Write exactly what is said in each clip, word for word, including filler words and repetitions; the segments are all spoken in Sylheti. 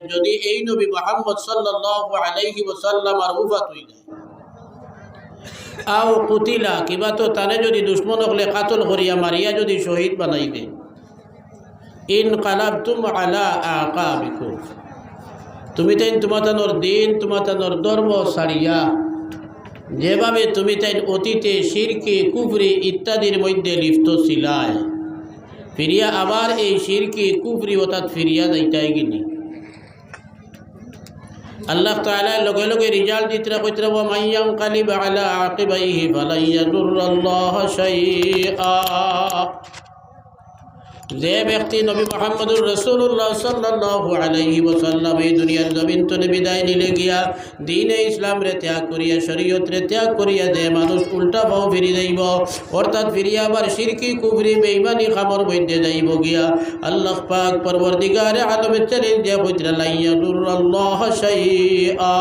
যদি এই নবী মুহাম্মদ সাল্লাল্লাহু আলাইহি ওয়াসাল্লামর উফাত অই যায়, আও কুতিলা, কিবা তো তানে যদি দুশমন অকলে কাতল করিয়া মারিয়া যদি শহীদ বানাই দেয়, ইনকালাবতুম আলা আকাবিকুম, তুমি তাইন তুমাতানোর দিন, তুমাতানোর ধর্ম ছাড়িয়া, যেভাবে তুমি তাইন অতীতে শিরকি, কুফরি ইত্যাদির মধ্যে লিপ্ত ছিলায়, ফিরিয়া আবার এই শিরকি, কুফরি অতাত ফিরিয়া যাইতায় গিনি। আল্লাহ তাআলা লগে লগে result দিতরা কইতরা, "ওয়া মান ইয়ানকালিব আলা আকিবাইহি ফালান ইয়াদুররাল্লাহা শাইআ।" যে ব্যক্তি নবী মুহাম্মদুর রাসূলুল্লাহ সাল্লাল্লাহু আলাইহি ওয়াসাল্লাম এই দুনিয়ার জমিন তনে বিদায় নিলে গিয়া, দ্বীনে ইসলামরে ত্যাগ করিয়া, শরীয়তরে ত্যাগ করিয়া যে মানুষ উল্টা পাও ফিরি যাইবো, অর্থাৎ ফিরিয়া আবার শিরকি, কুফরি, বেইমানি কামর মধ্যে যাইবো গিয়া, আল্লাহ পাক পরওয়ারদিগারে আলমে challenge দিয়া কইতরা, "লান ইয়াদুররাল্লাহা শাইআ।"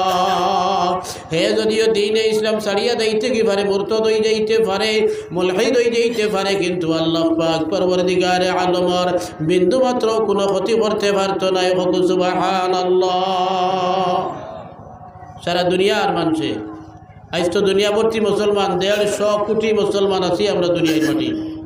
হে যদিও দ্বীনে ইসলাম ছাড়িয়া যাইতে কি পারে, মুরতাদ অই যাইতে পারে, মুলহিদ অই যাইতে পারে, কিন্তু আল্লাহ পাক পরওয়ারদিগারে আলমর বিন্দু মাত্র কুনু ক্ষতি করতে পারতো নায়। কও সুবহানাল্লাহ। সারা দুনিয়ার মানষে, আইজ তো দুনিয়া ভর্তি মুসলমান, দেড়শো কোটি মুসলমান আছি আমরা দুনিয়ার মাটি।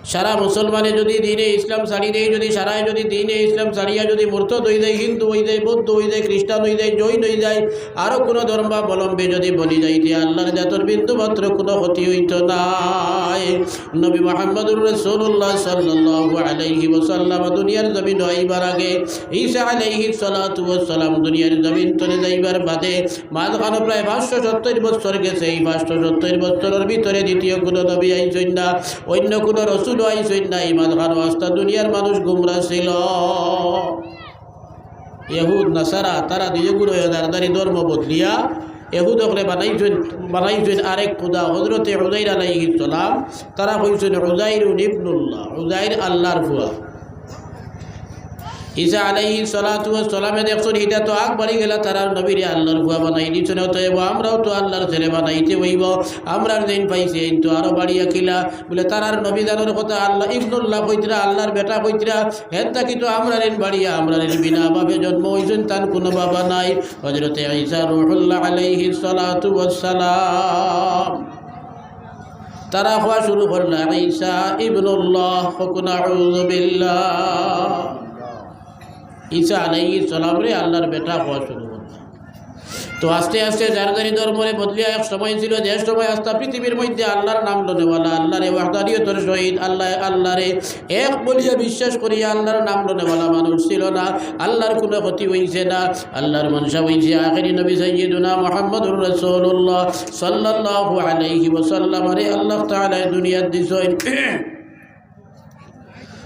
সারা মুসলমানে যদি দ্বীনে ইসলাম ছাড়ি দেয়, যদি সারায় যদি দ্বীনে ইসলাম ছাড়িয়া যদি মুরতাদ অই যায়, হিন্দু অই যায়, বৌদ্ধ অই যায়, খ্রিস্টান অই যায়, জৈন অই যায়, আরো কুনু ধর্মাবলম্বী যদি বনি যায়, তে আল্লাহর জাতর বিন্দু মাত্র কুনু ক্ষতি অইতো নায়। নবী মুহাম্মদুর রাসূলুল্লাহ সাল্লাল্লাহু আলাইহি ওয়াসাল্লাম দুনিয়ার জমিন আইবার আগে, ঈসা আলাইহিস সালাতু ওয়াস সালাম দুনিয়ার জমিন তনে যাইবার বাদে, মাঝখানো প্রায় পাঁচশো সত্তর বছর গেছে। এই পাঁচশো সত্তর বছরর ভিতরে দ্বিতীয় কুনু নবী আইছইন না, অইন্য কুনু রসুলও আইছইন না। এই মাঝখানো আস্তা দুনিয়ার মানুষ গুমরা ছিল। ইহুদ নাসারা, তারা দুইগুরে দারদারি ধর্ম বদলিয়া ইহুদ অকলে বানাইছইন, বানাইছইন আরেক খুদা, হযরতে উজাইর আলাইহিস সালাম। তারা কইছইন উজাইরুন ইবনুল্লাহ, উজাইর আল্লাহর ফুয়া। ঈসা আলাইহিস সালাতু ওয়াস সালামে দেখছইন, ইটা তো আগ বাড়ি গেলা, তারার নবীরে আল্লাহর ফুয়া বানাই দিছইন, অতএব আমরাও তো আল্লাহর ছেলে বানাইতে অইবো। আমরার যেইন পাইছে, এইন তো আরো বাড়িয়া কিলা। বুলে, তারার নবী জানর কথা আল্লাহ, ইবনুল্লাহ কইতরা, আল্লাহর বেটা কইতরা, হেন থাকি তো আমরার এইন বাড়িয়া, আমরার এইন বিনা বাপে জন্ম অইছইন, তান কুনু বাবা নাই। হযরতে ঈসা রূহুল্লাহ আলাইহিস সালাতু ওয়াস সালাম। তারা কওয়া শুরু করলা, "ঈসা ইবনুল্লাহ, কও না আউযুবিল্লাহ।" ঈসা আলাইহিস সালামরে আল্লাহর বেটা কওয়া শুরু করলা। তো আস্তে আস্তে যার যারি ধর্মরে বদলিয়া, এক সময় ছিল যে সময় আস্তা পৃথিবীর মধ্যে আল্লাহর নাম লনেওয়ালা, আল্লাহরে ওয়াহদানিয়তর সহিত আল্লাহ, আল্লাহরে এক বলিয়া বিশ্বাস করিয়া আল্লাহর নাম লনেওয়ালা মানুষ ছিল না। আল্লাহর কুনু ক্ষতি অইছে না। আল্লাহর মনশা অইছে আখেরি নবী সাইয়্যিদুনা মুহাম্মদুর রাসূলুল্লাহ সাল্লাল্লাহু আলাইহি ওয়াসাল্লামরে আল্লাহ তাআলায় দুনিয়াত দিছইন।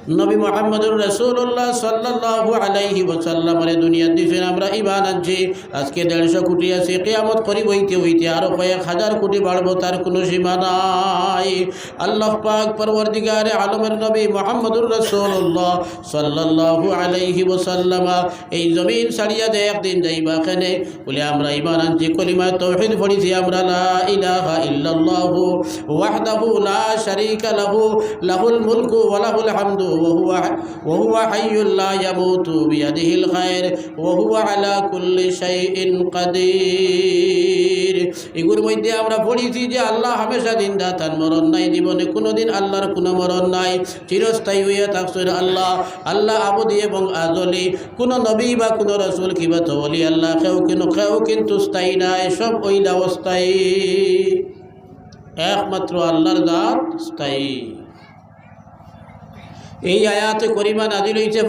নবী মুহাম্মদুর রাসূলুল্লাহ সাল্লাল্লাহু আলাইহি ওয়াসাল্লামরে দুনিয়াত দিছইন, আমরা ঈমান আনছি। আজকে দেড়শো কোটি আছি, কিয়ামত করিব অইতে অইতে আরো কয়েক হাজার কোটি বাড়বো, তার কুনু সীমা নাই। আল্লাহ পাক পরওয়ারদিগারে আলমের নবী মুহাম্মদুর রাসূলুল্লাহ সাল্লাল্লাহু আলাইহি ওয়াসাল্লাম এই জমিন ছাড়িয়া যে একদিন যাইবা কেনে, বুলে, আমরা ঈমান আনছি, কলিমায়ে তাওহীদ পড়ছি আমরা, লা ইলাহা ইল্লাল্লাহু ওয়াহদাহু লা শারীকা লাহু, লাহুল মুলকু ওয়া লাহুল হামদু ওয়া হুয়া, ওয়া হুয়া হাইয়্যুল লা ইয়ামুতু বিয়াদিহিল খায়র ওয়া হুয়া আলা কুল্লি শাইইন কাদির। ইগুর মধ্যে আমরা পড়ছি যে আল্লাহ হামেশা জিন্দা, তান মরণ নাই, জীবনে কুনুদিন আল্লাহর কুনু মরণ নাই, চিরস্থায়ী অইয়া থাকছইন আল্লাহ। আল্লাহ আবদী এবং আজলি, কুনু নবী বা কুনু রাসূল কিবা তো অলি আল্লাহ, কেউ কিনু, কেউ কিন্তু স্থায়ী নায়, সব অইলা অস্থায়ী। একমাত্র আল্লাহর জাত স্থায়ী। এই আয়াতে করিমা নাজিল অইছে,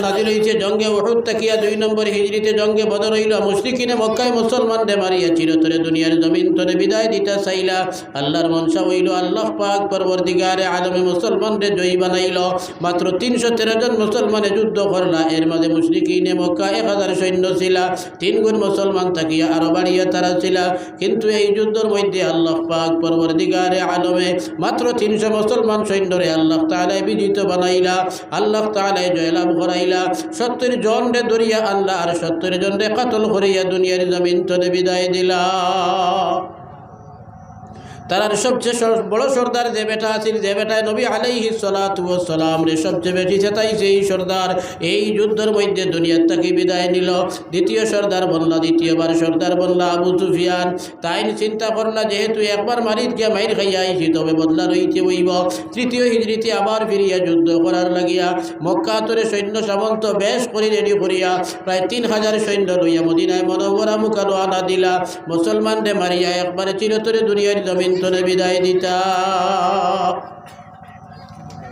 নাজিল অইছে জঙ্গে উহুদ থাকিয়া দুই নম্বর হিজরিতে, জঙ্গে বদর অইলো। মুশরিকিনে মক্কায় মুসলমানরে মারিয়া চিরতরে দুনিয়ার জমিন তনে বিদায় দিতা চাইলা। আল্লাহর মনশা অইলো, আল্লাহ পাক পরওয়ারদিগারে আলমে মুসলমানরে জয়ী বানাইলো। মাত্র তিনশো তেরো জন মুসলমানে যুদ্ধ করলা, এর মাঝে মুশরিকিনে মক্কা এক হাজার সৈন্য ছিলা, তিন গুণ মুসলমান থাকিয়া আরো বাড়িয়া তারা ছিলা। কিন্তু এই যুদ্ধর মধ্যে আল্লাহ পাক পরওয়ারদিগারে আলমে মাত্র তিনশো মুসলমান সৈন্যরে আল্লাহ তাআলায় বিজিত বানাইলা, আল্লাহ তাআলায় জয়লাভ করাইলা। সত্তর জনরে ধরিয়া আনলা আর সত্তর জনরে কতল করিয়া দুনিয়ার জমিন তনে বিদায় দিলা। তারার সবচেয়ে সর-, বড় সর্দার যে বেটা আছিল, যে বেটায় নবী আলাইহিস সালাতু ওয়াস সালামরে সবচেয়ে বেশি চেতাইছে, এই সর্দার এই যুদ্ধর মধ্যে দুনিয়ার থাকি বিদায় নিল। দ্বিতীয় সর্দার বনলা, দ্বিতীয়বার সর্দার বনলা আবু সুফিয়ান। তাইন চিন্তা করলা, যেহেতু একবার মারিত গিয়া মাইর খাইয়া আইছি, তবে বদলা লইতে অইব। তৃতীয় হিজরিতে আবার ফিরিয়া যুদ্ধ করার লাগিয়া মক্কাতরে সৈন্য সামন্ত বেশ করি রেডি করিয়া প্রায় তিন হাজার সৈন্য লইয়া মদিনায় মুনাওয়ারা মুখা রওয়ানা দিলা। মুসলমানরে মারিয়া একবারে চিরতরে দুনিয়ার জমিন তনে বিদায় দিতা।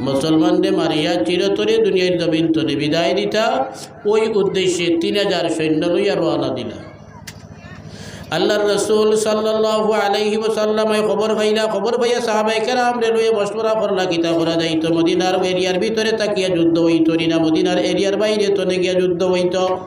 মুসলমানরে মারিয়া চিরতরে দুনিয়ার জমিন তনে বিদায় দিতা, ওই উদ্দেশ্যে তিন হাজার সৈন্য লইয়া রওয়ানা দিলা। আল্লাহর রাসূল সাল্লাল্লাহু আলাইহি ওয়াসাল্লামে খবর পাইলা, খবর পাইয়া সাহাবায়ে কেরামরে লইয়া মশওয়ারা করলা, কিতা করা যাইতো, মদিনার এরিয়ার ভিতরে থাকিয়া যুদ্ধ অইতো নি না, মদিনার এরিয়ার বাইরে তনে গিয়া যুদ্ধ অইতো।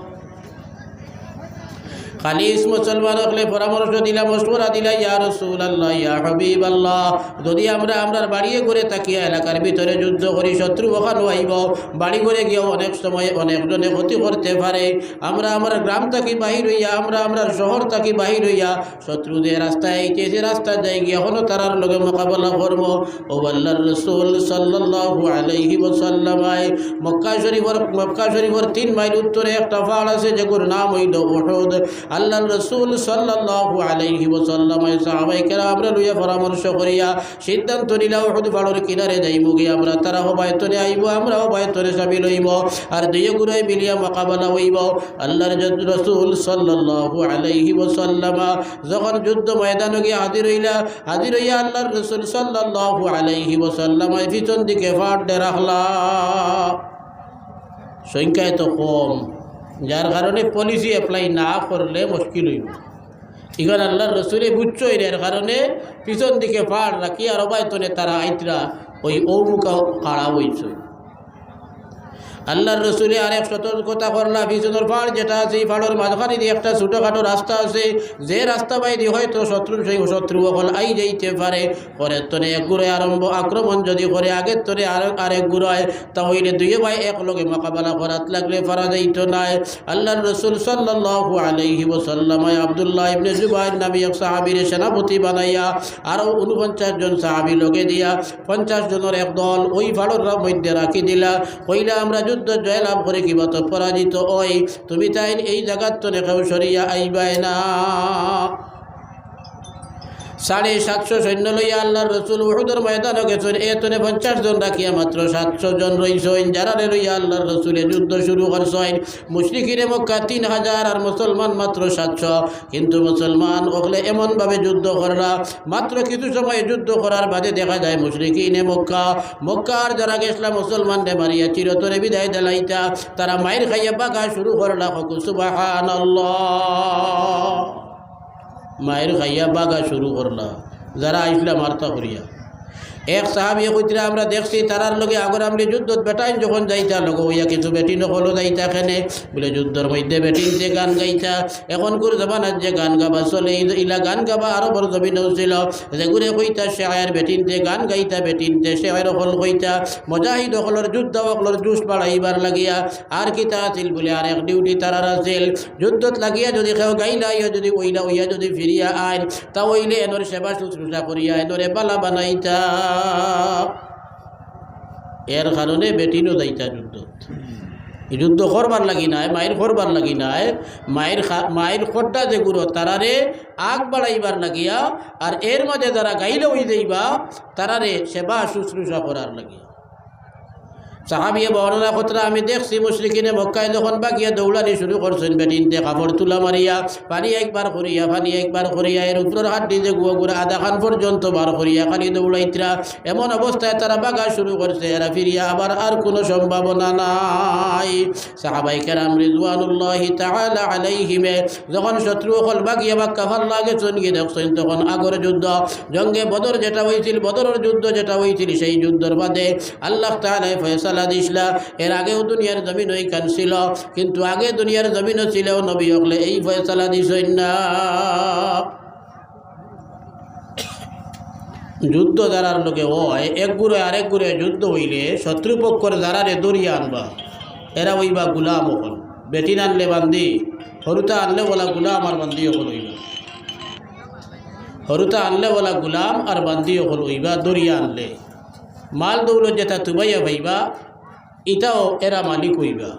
খালিস মুসলমান অকলে পরামর্শ দিলা, মশওয়ারা দিলা, ইয়া রাসূলুল্লাহ, ইয়া হাবিবাল্লাহ, যদি আমরা আমরার বাড়িয়ে ঘরে থাকিয়া এলাকার ভিতরে যুদ্ধ করি, শত্রু অখানো আইব, বাড়ি ঘরে গিয়াও অনেক সময় অনেকজনে ক্ষতি করতে পারে। আমরা আমরার গ্রাম থাকি বাহির অইয়া, আমরা আমরার শহর থাকি বাহির অইয়া, শত্রু যে রাস্তায় আইতেছে, রাস্তা যাই গিয়া অখনো তারার লগে মোকাবেলা করমু। ও আল্লাহর রাসূল সাল্লাল্লাহু আলাইহি ওয়াসাল্লাম, মক্কা শরীফর, মক্কা শরীফর তিন মাইল উত্তরে একটা পাহাড় আছে, যেগুর নাম অইল উহুদ। আল্লাহর রাসূল সাল্লাল্লাহু আলাইহি ওয়াসাল্লাম সাহাবায়ে কেরামরে লইয়া পরামর্শ করিয়া সিদ্ধান্ত নিলা, উহুদ পাহাড়র কিনারে যাইমুগি আমরা, তারা হবায় তনে আইব, আমরা হবায় তনে শামিল অইব, আর দুইও গুরুয়ে মিলিয়া মোকাবেলা অইব। আল্লাহর জ-, রাসূল সাল্লাল্লাহু আলাইহি ওয়াসাল্লাম যখন যুদ্ধ ময়দানো গিয়া হাজির অইলা, হাজির অইয়া আল্লাহর রাসূল সাল্লাল্লাহু আলাইহি ওয়াসাল্লাম পিছন দিকে পাহাড় রাখলা। সংখ্যায় তো কম, যার কারণে পলিসি অ্যাপ্লাই না করলে মুশকিল অইব। ইখান আল্লাহর রাসূলে বুঝছইন, এর কারণে পিছন দিকে পাহাড় রাখি আর হবায় তনে তারা আইতরা, ওই অউ মুখা খাড়া অইছে। আল্লাহর রাসূলে আরেক সতর্কতা করলা, পিছনর পাহাড় যেটা আছে, এই পাহাড়র মাঝখানে দিয়া একটা ছোটখাটো রাস্তা আছে, যে রাস্তা বাইদি হয়তো শত্রু, সেই শত্রু অকল আই যাইতে পারে। পরের তনে এক গুরুয়ে আরম্ভ আক্রমণ যদি করে, আগের তনে আর, আরেক গুরুয়ে, তা অইলে দুইও ভাই এক লগে মোকাবেলা করাত লাগলে পারা যাইতো নায়। আল্লাহর রাসূল সাল্লাল্লাহু আলাইহি ওয়াসাল্লাম আব্দুল্লাহ ইবনে জুবাইর নামে এক সাহাবীরে সেনাপতি বানাইয়া আরো ঊনপঞ্চাশ জন সাহাবী লগে দিয়া পঞ্চাশ জনর এক দল ওই পাহাড়র মধ্যে রাখি দিলা। কইলা, "আমরা যুদ্ধ জয়লাভ করি কিবা তো পরাজিত অই, তুমি তাইন এই জাগার তনে কেউ সরিয়া আইবায় না।" সাড়ে সাতশো সৈন্য লইয়া আল্লাহর রাসূল উহুদর ময়দানো গেছইন। এ তনে পঞ্চাশ জন রাখিয়া মাত্র সাতশো জন রইছইন। যারারে লইয়া আল্লাহর রাসূলে যুদ্ধ শুরু করছইন, মুশরিকিনে মক্কা তিন হাজার আর মুসলমান মাত্র সাতশো। কিন্তু মুসলমান অকলে এমনভাবে যুদ্ধ করলা, মাত্র কিছু সময় যুদ্ধ করার বাদে দেখা যায় মুশরিকিনে মক্কা, মক্কার যারা গেছলা মুসলমানরে মারিয়া চিরতরে বিদায় দিলাইতা, তারা মাইর খাইয়া ভাগা শুরু করলা। কও সুবহানাল্লাহ। মাইর খাইয়া ভাগা শুরু করলা, যারা আইছলা মারতা করিয়া। এক সাহাবীয়ে কইতরা, "আমরা দেখছি তারার লগে আগর আমলি যুদ্ধত বেটাইন যখন যাইতা, লগে অইয়া কিছু বেটিন অকলও যাইতা কেনে।" বলে, "যুদ্ধর মধ্যে বেটিনতে গান গাইতা।" এখনকুর জমানাত যে গান গাবা চলে, ই-, ইলা গান গাবা আরবর জমিনো ছিল। যেগুরে কইতা শেয়ার, বেটিনতে গান গাইতা, বেটিনতে শেয়ার অকল কইতা। মুজাহিদ অকলর, যোদ্ধা অকলর জোশ বাড়াইবার লাগিয়া। আর কিতা আছিল বলে, আরেক ডিউটি তারার আছিল। যুদ্ধত লাগিয়া যদি কেউ গাইলা অইয়া যদি অইলা অইয়া যদি ফিরিয়া আইন, তা অইলে এনর সেবা শুশ্রূষা করিয়া এনরে বালা বানাইতা। এর কারণে বেটিনও যাইতা যুদ্ধত। ই যুদ্ধ করবার লাগি নায়, মাইর করবার লাগি নায়, মাইর খা-, মাইর খোদ্দা যেগুরো তারারে আগ বাড়াইবার লাগিয়া, আর এর মাঝে যারা গাইলা অই যাইবা, তারারে সেবা শুশ্রূষা করার লাগিয়া। সাহাবিয়ে বর্ণনা করতরা, "আমি দেখছি মুশরিকিনে মক্কায় যখন বাগিয়া দৌড়ানি শুরু করছইন, বেটিনতে কাপড় তুলা মারিয়া, পানি একবার করিয়া, পানি একবার করিয়া, এর উপরর হাড্ডি যেগু অগুর আধাখান পর্যন্ত বার করিয়া খালি দৌড়াইতরা।" এমন অবস্থায় তারা বাগা শুরু করছে, এরা ফিরিয়া আবার আর কোনো সম্ভাবনা নাই। সাহাবায়ে কেরাম রিজওয়ানুল্লাহি তাআলা আলাইহিমে যখন শত্রু অকল বাগিয়া বাক্কা ফাল্লা গেছইন গি দেখছইন, তখন আগর যুদ্ধ, জঙ্গে বদর যেটা অইছিল, বদরর যুদ্ধ যেটা অইছিল, সেই যুদ্ধর বাদে আল্লাহ তাআলায় ফয়সালা দিছলা। এর আগেও দুনিয়ার জমিনো ইখান ছিল, কিন্তু আগে দুনিয়ার জমিনো ছিলেও নবী অকলে এই ফয়সালা দিছইন না। যুদ্ধ যারার লগে অয়, এক গুরুয়ে আরেক গুরুয়ে যুদ্ধ অইলে শত্রুপক্ষর যারারে ধরিয়া আনবা, এরা অইবা গুলাম অকল। বেটিন আনলে বান্দি, হুরুতা আনলে অলা গুলাম আর বান্দি অকল অইবা। হুরুতা আনলে অলা গুলাম আর বান্দি অকল অইবা, ধরিয়া আনলে। মাল দৌলত যেটা তুবাইয়া পাইবা, ইটাও এরা মালিক অইবা।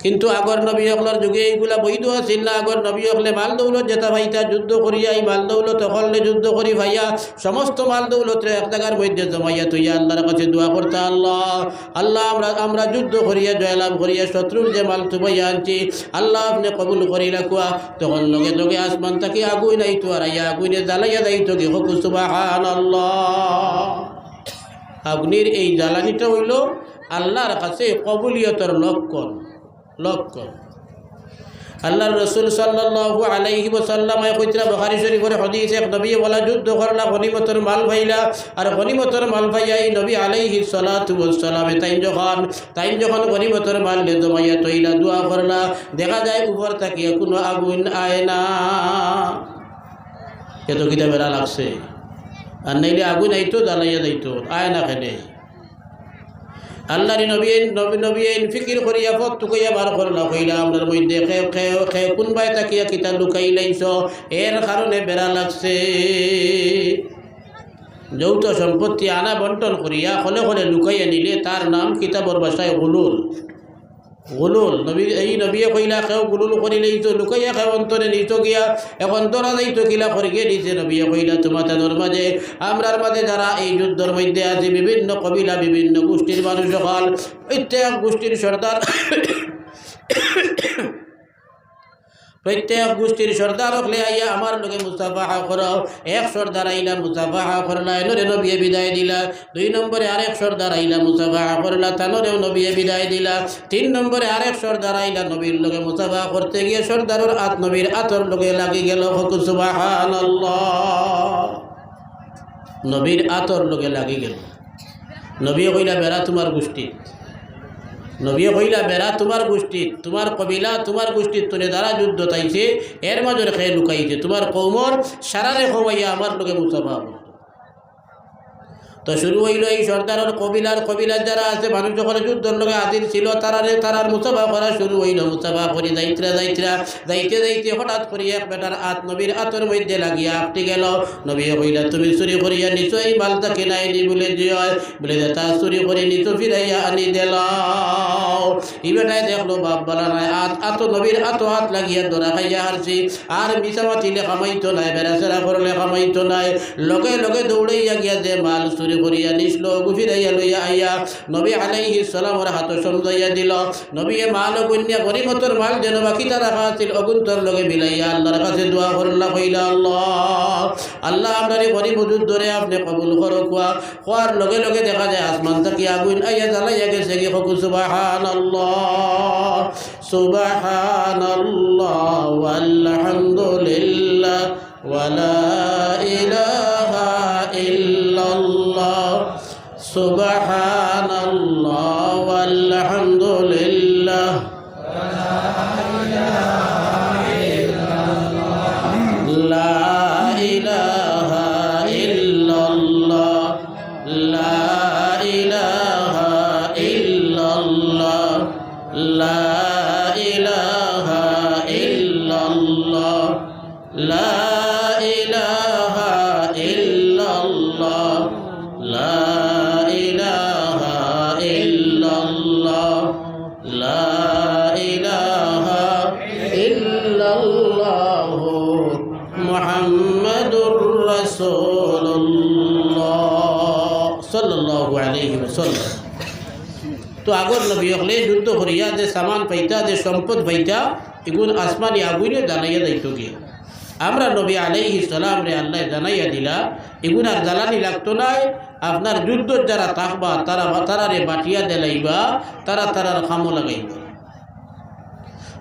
কিন্তু আগর নবী অকলর যুগে ইগুলা বৈধ আছিল না। আগর নবী অকলে মাল দৌলত যেটা পাইতা, যুদ্ধ করিয়া ই মাল দৌলত অকলরে যুদ্ধ করি পাইয়া সমস্ত মাল দৌলতরে এক জাগার মধ্যে জমাইয়া থইয়া আল্লার কাছে দোয়া করতা, "আল্লাহ, আল্লাহ, আমরা, আমরা যুদ্ধ করিয়া, জয়লাভ করিয়া, শত্রুর যে মাল তুবাইয়া আনছি, আল্লাহ, আপনে কবুল করি রাখুয়া।" তখন লগে লগে আসমান থাকি আগুইন আইতো, আর আইয়া আগুইনে জ্বালাইয়া যাইতো গি। কউক্কা সুবহানাল্লাহ। আগুইনর এই জ্বালানিটা অইলো আল্লার কাছে কবুলিয়তর লক্ষণ, লক্ষণ। আল্লার রসুল সাল্লাল্লাহু আলাইহি ওয়াসাল্লামে কইতরা, বুখারী শরীফর হাদিস, এক নবীয়ে অলা যুদ্ধ করলা, গনিমতর মাল পাইলা, আর গনিমতর মাল পাইয়া ই নবী আলাইহিস সালাতু ওয়াস সালামে তাইন যখন, তাইন যখন গনিমতর মালরে জমাইয়া থইলা, দোয়া করলা, দেখা যায় উপর থাকিয়া কুনু আগুইন আয় না। এত কিতা বেড়া লাগছে, আর নাইলে আগুইন আইতো, জ্বালাইয়া যাইতো, আয় না কেনে। আল্লার নবী, নবী, নবীয়ে ফিকির করিয়া পথ তুকাইয়া বার করলা, কইলা, "আমরার মধ্যে কে, কে, কে কুনবায় থাকিয়া কিতা লুকাইলাইছো, এর কারণে বেড়া লাগছে।" যৌথ সম্পত্তি আনা বন্টন করিয়া কলে কলে লুকাইয়া নিলে তার নাম কিতাবর ভাষায় গুলুল। গুলুল। নবী, এই নবীয়ে কইলা, "কেউ গুলুল করিলাইছো, লুকাইয়া কেউ অন্তরে নিছো গিয়া, এখন ধরা যাইতো কিলা করি গিয়া নিছে।" নবীয়ে কইলা, "তুমাতানর মাঝে, আমরার মাঝে যারা এই যুদ্ধর মধ্যে আছে, বিভিন্ন কবিলা, বিভিন্ন গোষ্ঠীর মানুষ অকল, প্রত্যেক গোষ্ঠীর সর্দার, প্রত্যেক গোষ্ঠীর সর্দার অকলে আইয়া আমার লগে মুসাফাহা করো।" এক সর্দার আইলা, মুসাফাহা করলা, এনরে নবীয়ে বিদায় দিলা। দুই নম্বরে আরেক সর্দার আইলা, মুসাফাহা করলা, তানরেও নবীয়ে বিদায় দিলা। তিন নম্বরে আরেক সর্দার আইলা, নবীর লগে মুসাফাহা করতে গিয়া সর্দারর আত নবীর আতর লগে লাগি গেল। কউক্কা সুবহানাল্লাহ। নবীর আতর লগে লাগি গেল। নবীয়ে কইলা, "বেড়া তুমার গোষ্ঠীত।" নবীয়ে কইলা, "বেড়া তুমার গোষ্ঠীত, তুমার কবিলা, তুমার গোষ্ঠীত তুনে যারা যুদ্ধত আইছে, এর মাঝে কে লুকাইছে, তুমার কওমর সারারে কওয়াইয়া আমার লগে মুসাফাহা করো।" তো শুরু অইলো এই সর্দারর কবিলার, কবিলার যারা আছে, মানুষ অকল যুদ্ধর লগে হাজির ছিল, তারারে, তারার মুসাফাহা করা শুরু অইলো। মুসাফাহা করি যাইতরা, যাইতরা, যাইতে যাইতে হঠাৎ করি এক বেটার আত নবীর আতর মধ্যে লাগিয়া আটকি গেল। নবীয়ে কইলা, "তুমি চুরি করিয়া নিছো এই মাল থাকি নায় নি?" বুলে, "জি অয়।" বুলে, "যেটা চুরি করি নিছো, ফিরাইয়া আনি দিলাও।" ই বেটায় দেখলো, বাপ বালা নায়, আত, আতো নবীর আতো আত লাগিয়া ধরা খাইয়া হারছি। আর মিছা মাতিলে কামাইতো নায়, বেড়াছেড়া করলে কামাইতো নায়। লগে লগে দৌড়াইয়া গিয়া যে মাল চুরি করিয়া নিছলো, অগু ফিরাইয়া লইয়া আইয়া নবী আলাইহিস সালামর হাতো সমজাইয়া দিল। নবীয়ে মাল অগুন নিয়া গনিমতর মাল যেন বাকিতা রাখা আছিল, অগুন্তর লগে মিলাইয়া আল্লার কাছে দোয়া করলা, কইলা, "আল্লাহ, আল্লাহ, আমরার ই গরিব যুদ্ধরে আপনে কবুল করউক্কা।" কওয়ার লগে লগে দেখা যায় আসমান থাকি আগুইন আইয়া জ্বালাইয়া গেছে গি। কউক্কা সুবহানাল্লাহ, সুবহানাল্লাহ, ওয়ালহামদুলিল্লাহ, ওয়ালা ইলাহা ইল্লাল্লাহ। سبحان الله والحمد لله. لا إله إلا الله. لا إله إلا الله. لا إله إلا الله. لا إله إلا الله. لا إله إلا الله. لا إله إلا الله. محمد رسول الله. صلى الله عليه وسلم. তো আগর নবী অকলে যুদ্ধ করিয়া যে সামান পাইতা, যে সম্পদ পাইতা, ইগুন আসমানি আগুইনে জ্বালাইয়া যাইতো গিয়া। আমরার নবী আলাইহিস সালামরে আল্লায় জানাইয়া দিলা, ইগুন আর জ্বালানি লাগতো নায়। আপনার যুদ্ধত যারা থাকবা, তারা, তারারে বাটিয়া দিলাইবা, তারা তারার কামো লাগাইবা।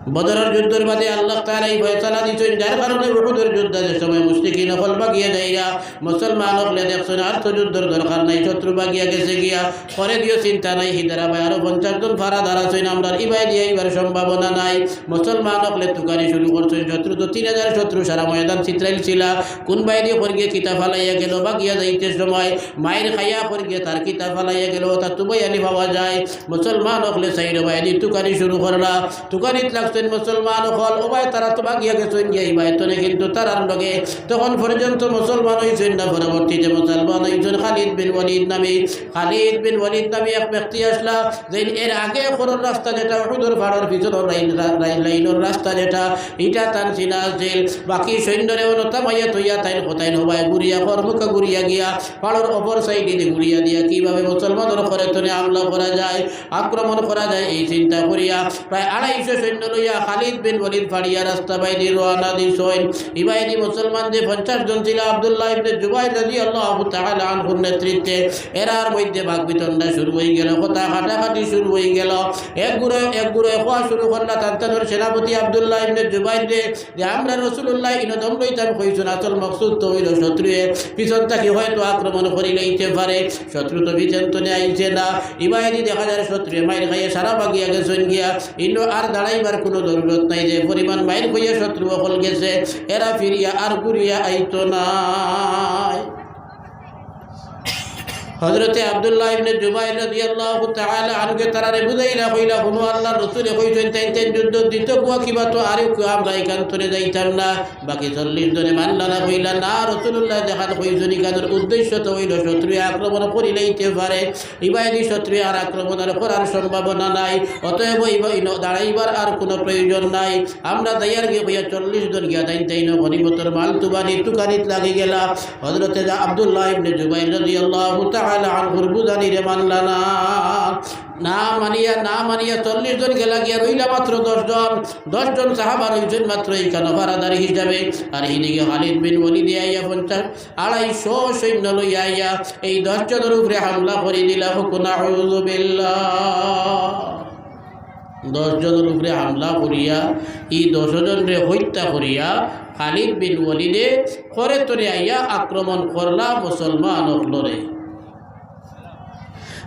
বদরর যুদ্ধর মাঝে আল্লাহ তাআলা ই ফয়সালা দিছইন, যার কারণে উহুদর যুদ্ধ যে সময় মুশরিকিন অকল ভাগিয়া যাইরা, মুসলমান অকলে দেখছইন, আর তো যুদ্ধর দরকার নাই, শত্রু ভাগিয়া গেছে গিয়া, করে দিও, চিন্তা নাই, হিদারা ভাই আরো পঞ্চাশ জন ফারাদার আছইন, আমরার ইবায় দিয়া ইবার সম্ভাবনা নাই। মুসলমান অকলে তুকারি শুরু করছইন, শত্রু তো তিন হাজার শত্রু সারা ময়দান ছিতরাইল ছিলা, কুন বায়দি করি গিয়া কিতা ফালাইয়া গেল, ভাগিয়া যাইতে সময় মাইর খাইয়া করি গিয়া তার কিতা ফালাইয়া গেল, অতা তুবাইয়া নি পাওয়া যায়। মুসলমান অকলে চাইরো বায়দি তুকারি শুরু করলা, তুকারিত লাগছইন। মুসলমান অকল, ও ভাই, তারা তো ভাগিয়া গেছইন গিয়া ই বায় তনে, কিন্তু তারার লগে তখন পর্যন্ত মুসলমান অইছইন না। পরবর্তীতে মুসলমান অইছইন খালিদ বিন ওয়ালিদ নামে। খালিদ বিন ওয়ালিদ নামে এক ব্যক্তি আছলা, যেইন এর আগে খরর রাস্তা যেটা, উহুদর পাহাড়র পিছনর লাইন, রা-, রা-, লাইনর রাস্তা যেটা, ইটা তান চিনা আছিল। বাকি সৈন্যরে অনো থামাইয়া থইয়া তাইন কথাইন হবায় ঘুরিয়া, খরমুখা ঘুরিয়া গিয়া পাহাড়র অপর সাইডেদি ঘুরিয়া দিয়া কিভাবে মুসলমানর খরে তনে হামলা করা যায়, আক্রমণ করা যায়, এই চিন্তা করিয়া প্রায় আড়াইশো সৈন্য লইয়া খালিদ বিন ওয়ালিদ ফাড়িয়া রাস্তা বাইদি রওয়ানা দিছইন। ইবায়দি মুসলমান যে পঞ্চাশ জন ছিল, আব্দুল্লাহ ইবনে জুবাইর রাদিয়াল্লাহু তাআলা আনহুর নেতৃত্বে, এরার মধ্যে বাকবিতণ্ডা শুরু অইগেল, কথা কাটাকাটি শুরু অইগেল। এক গুরু এক গুরু খোয়া শুরু করলা, তান তানর সেনাপতি আব্দুল্লাহ ইবনে জুবাইররে যে আমরা রাসূলুল্লাহ ইনো দম লইতাম কইছইন, আসল মকসুদ তো অইলো শত্রুয়ে পিছন থাকি হয়তো আক্রমণ করিলাইতে পারে। শত্রু তো পিছন তনে আইছে না। ইবায়দি দেখা যায় শত্রুয়ে মাইর খাইয়া সারা ভাগিয়া গেছইন গিয়া। ইনো আর দাঁড়াইবার কুনু জরুরত নাই, যে পরিমাণ মাইর খাইয়া শত্রু অকল গেছে, এরা ফিরিয়া আর ঘুরিয়া আইতো নায়। হযরতে আব্দুল্লাহ ইবনে জুবাইর রাদিয়াল্লাহু তাআলা আনহুয়ে তারারে বুঝাইলা, কইলা, "হুনো, আল্লাহর রাসূলে কইছইন, তাইন তাইন যুদ্ধ দিতো কুয়া কিবা তো আর কেউ আমরা ইখান তনে যাইতাম না।" বাকি চল্লিশ জনে মানলা না, কইলা, "না, রাসূলুল্লাহ যেখান কইছইন, ইখানর উদ্দেশ্য তো অইলো শত্রুয়ে আক্রমণ করিলাইতে পারে, ইবায়দি শত্রুয়ে আর আক্রমণ আর করার সম্ভাবনা নাই, অতএব ইবা ইনো দাঁড়াইবার আর কুনু প্রয়োজন নাই।" আমরা যাইয়ার গিয়া কইয়া চল্লিশ জন গিয়া তাইন তাইন গনিমতর মাল তুবানি তুকানিত লাগি গেলা। হযরতে আব্দুল্লাহ ইবনে জুবাইর রাদিয়াল্লাহু তাআলা আনহুর বুঝানিরে মানলা না। না মানিয়া, না মানিয়া চল্লিশ জন গেলা গিয়া রইলা মাত্র দশ জন। দশ জন সাহাবা রইছইন মাত্র ইখানো পাহারাদার হিসাবে। আর হিদিকে খালিদ বিন ওয়ালিদে আইয়া পঞ্চাশ, আড়াইশো সৈন্য লইয়া আইয়া এই দশ জনর উপরে হামলা করি দিলা। হুকুন আউযুবিল্লাহ। দশ জনর উপরে হামলা করিয়া, ই দশ জনরে হত্যা করিয়া, খালিদ বিন ওয়ালিদে খরে তনে আইয়া আক্রমণ করলা মুসলমান অকলরে।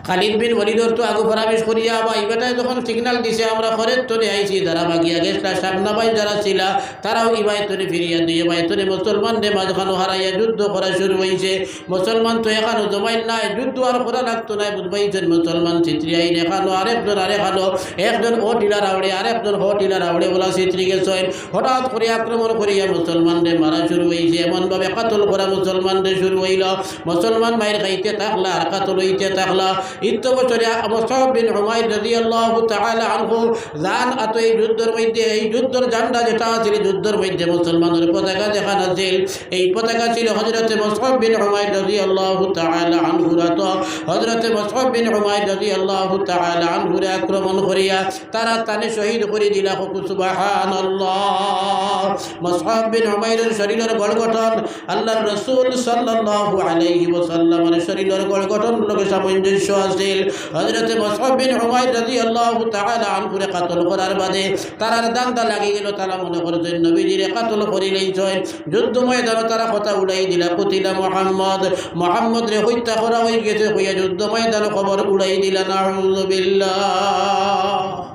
খালিদ বিন ওয়ালিদর তো আগু ফরামিশ করিয়া বা ই বেটায় যখন সিগনাল দিছে, "আমরা খরে তনে আইছি", যারা ভাগিয়া গেছলা, সামনা বায় যারা ছিলা, তারাও ই বায় তনে ফিরিয়া দুই বায় তনে মুসলমানরে মাঝখানো হারাইয়া যুদ্ধ করা শুরু অইছে। মুসলমান তো এখানো জমাইল নাই, যুদ্ধ আর করা লাগতো নায়, বুঝবাইছইন? মুসলমান ছিতরিয়া আইন এখানো আরেকজন আরেকখানো, একজন ও টিলার আউড়ে, আরেকজন হ টিলার আউড়ে, ওলা ছিতরি গেছইন। হঠাৎ করি আক্রমণ করিয়া মুসলমানরে মারা শুরু অইছে, এমনভাবে কাতল করা মুসলমানরে শুরু অইলো। মুসলমান মাইর খাইতে থাকলা আর কাতল অইতে থাকলা। ইত্য বছরে মুসআব বিন উমাইর রাদিয়াল্লাহু তাআলা আনহু জান আতো এই যুদ্ধর মধ্যে, এই যুদ্ধর ঝান্ডা যেটা আছিল, যুদ্ধর মধ্যে মুসলমানর পতাকা যেখান আছিল, এই পতাকা ছিল হযরতে মুসআব বিন উমাইর রাদিয়াল্লাহু তাআলা আনহুর আতো। হযরতে মুসআব বিন উমাইর রাদিয়াল্লাহু তাআলা আনহুরে আক্রমণ করিয়া তারা তানে শহীদ করি দিলা। কও সুবহানাল্লাহ। মুসআব বিন উমাইরর শরীরর গড় গঠন আল্লাহর রাসূল সাল্লাল্লাহু আলাইহি ওয়াসাল্লামর শরীরর গড় গঠন লগে সামঞ্জস্য আছিল। হযরতে মুসআব বিন উমাইর রাদিয়াল্লাহু তাআলা আনহুরে কাতল করার বাদে তারার ধান্দা লাগি গেল, তারা মনে করছইন নবীজিরে কাতল করিলাইছইন। যুদ্ধ ময়দানো তারা কথা উড়াই দিলা, "কুতিলা মুহাম্মদ, মুহাম্মদরে হত্যা করা অইগেছে" কইয়া যুদ্ধ ময়দানো খবর উড়াই দিলা। নাউযুবিল্লাহ।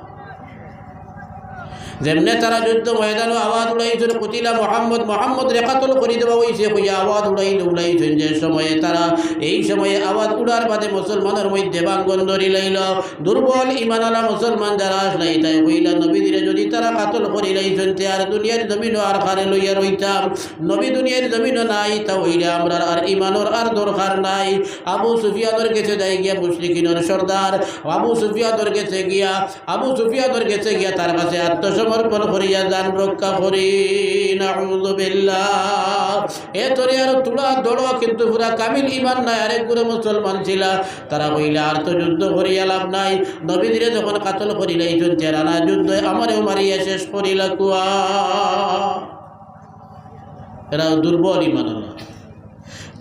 যেমনে তারা যুদ্ধ ময়দানো আওয়াজ উড়াইছইন, "কুতিলা মুহাম্মদ, মুহাম্মদরে কাতল করি দেওয়া অইছে" কইয়া আওয়াজ উড়াইল, উড়াইছইন যে সময়ে তারা, এই সময়ে আওয়াজ উড়ার বাদে মুসলমানর মধ্যে ভাঙ্গন ধরিলাইল। দুর্বল ইমানআলা মুসলমান যারা আছলা, ইতায় কইলা, "নবীজিরে যুদি তারা কাতল করিলাইছইন, তে আর দুনিয়ার জমিনো আর কারে লইয়া রইতাম? নবী দুনিয়ার জমিনো নাই, তা অইলে আমরার আর ইমানর আর দরকার নাই।" আবু সুফিয়ানর গেছে যাই গিয়া, মুশরিকিনর সর্দার আবু সুফিয়ানর গেছে গিয়া, আবু সুফিয়ানর গেছে গিয়া তার কাছে আত্মসমর্পণ করিয়া জান রক্ষা করি। নাউযুবিল্লাহ। এ তরে আরো তুলা দড়ো, কিন্তু পুরা কামিল ইমান নাই, আরেক গুরু মুসলমান ছিলা। তারা কইলা, "আর তো যুদ্ধ করিয়া লাভ নাই, নবীজিরে যখন কাতল করিলাইছইন, তেরা না যুদ্ধ, আমারেও মারিয়া শেষ করিলা কুয়া।" এরা দুর্বল ইমানআলা।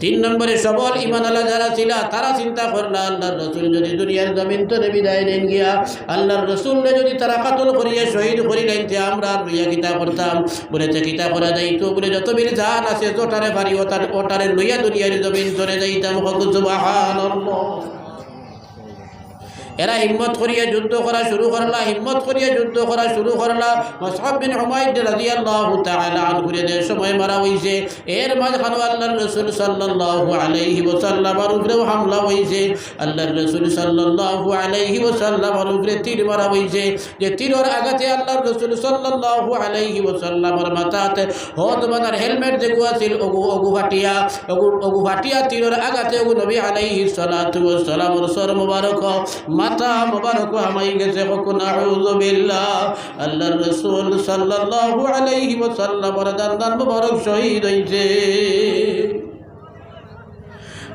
তিন নম্বরে সবল ইমানআলা যারা ছিলা, তারা চিন্তা করলা, "আল্লাহর রসুল যুদি দুনিয়ার জমিন তনে বিদায় নেইন গিয়া, আল্লাহর রসুলরে যুদি তারা কাতল করিয়া শহীদ করিলাইন, তে আমরা আর রইয়া কিতা করতাম?" বুলে, "তে কিতা করা যাইতো?" বুলে, "যত বিল জান আছে, যতটারে পারি, অতার-, অটারে লইয়া দুনিয়ার জমিন তনে যাইতাম।" কও সুবহানাল্লাহ। এরা হিম্মত করিয়া যুদ্ধ করা শুরু করলা, হিম্মত করিয়া যুদ্ধ করা শুরু করলা। মুসআব বিন উমাইর রাদিয়াল্লাহু তাআলা আনহুরে যে সময় মারা অইছে, এর মাঝখানো আল্লাহর রাসূল সাল্লাল্লাহু আলাইহি ওয়াসাল্লামর উপরেও হামলা অইছে। আল্লাহর রাসূল সাল্লাল্লাহু আলাইহি ওয়াসাল্লামর উপরে তীর মারা অইছে। যে তীরর আঘাতে আল্লাহর রাসূল সাল্লাল্লাহু আলাইহি ওয়াসাল্লামর মাথাত হদ বানার হেলমেট যেগু আছিল, ওগু, ওগু ফাটিয়া, ওগু, ওগু ফাটিয়া তীরর আঘাতে ওগু নবী আলাইহিস সালাতু ওয়াস সালামর সর মুবারক, মাথা মুবারক হামাই গেছে। কউক্কা নাউযুবিল্লাহ। আল্লাহর রাসূল সাল্লাল্লাহু আলাইহি ওয়াসাল্লামর দান্দান মুবারক শহীদ অইছে।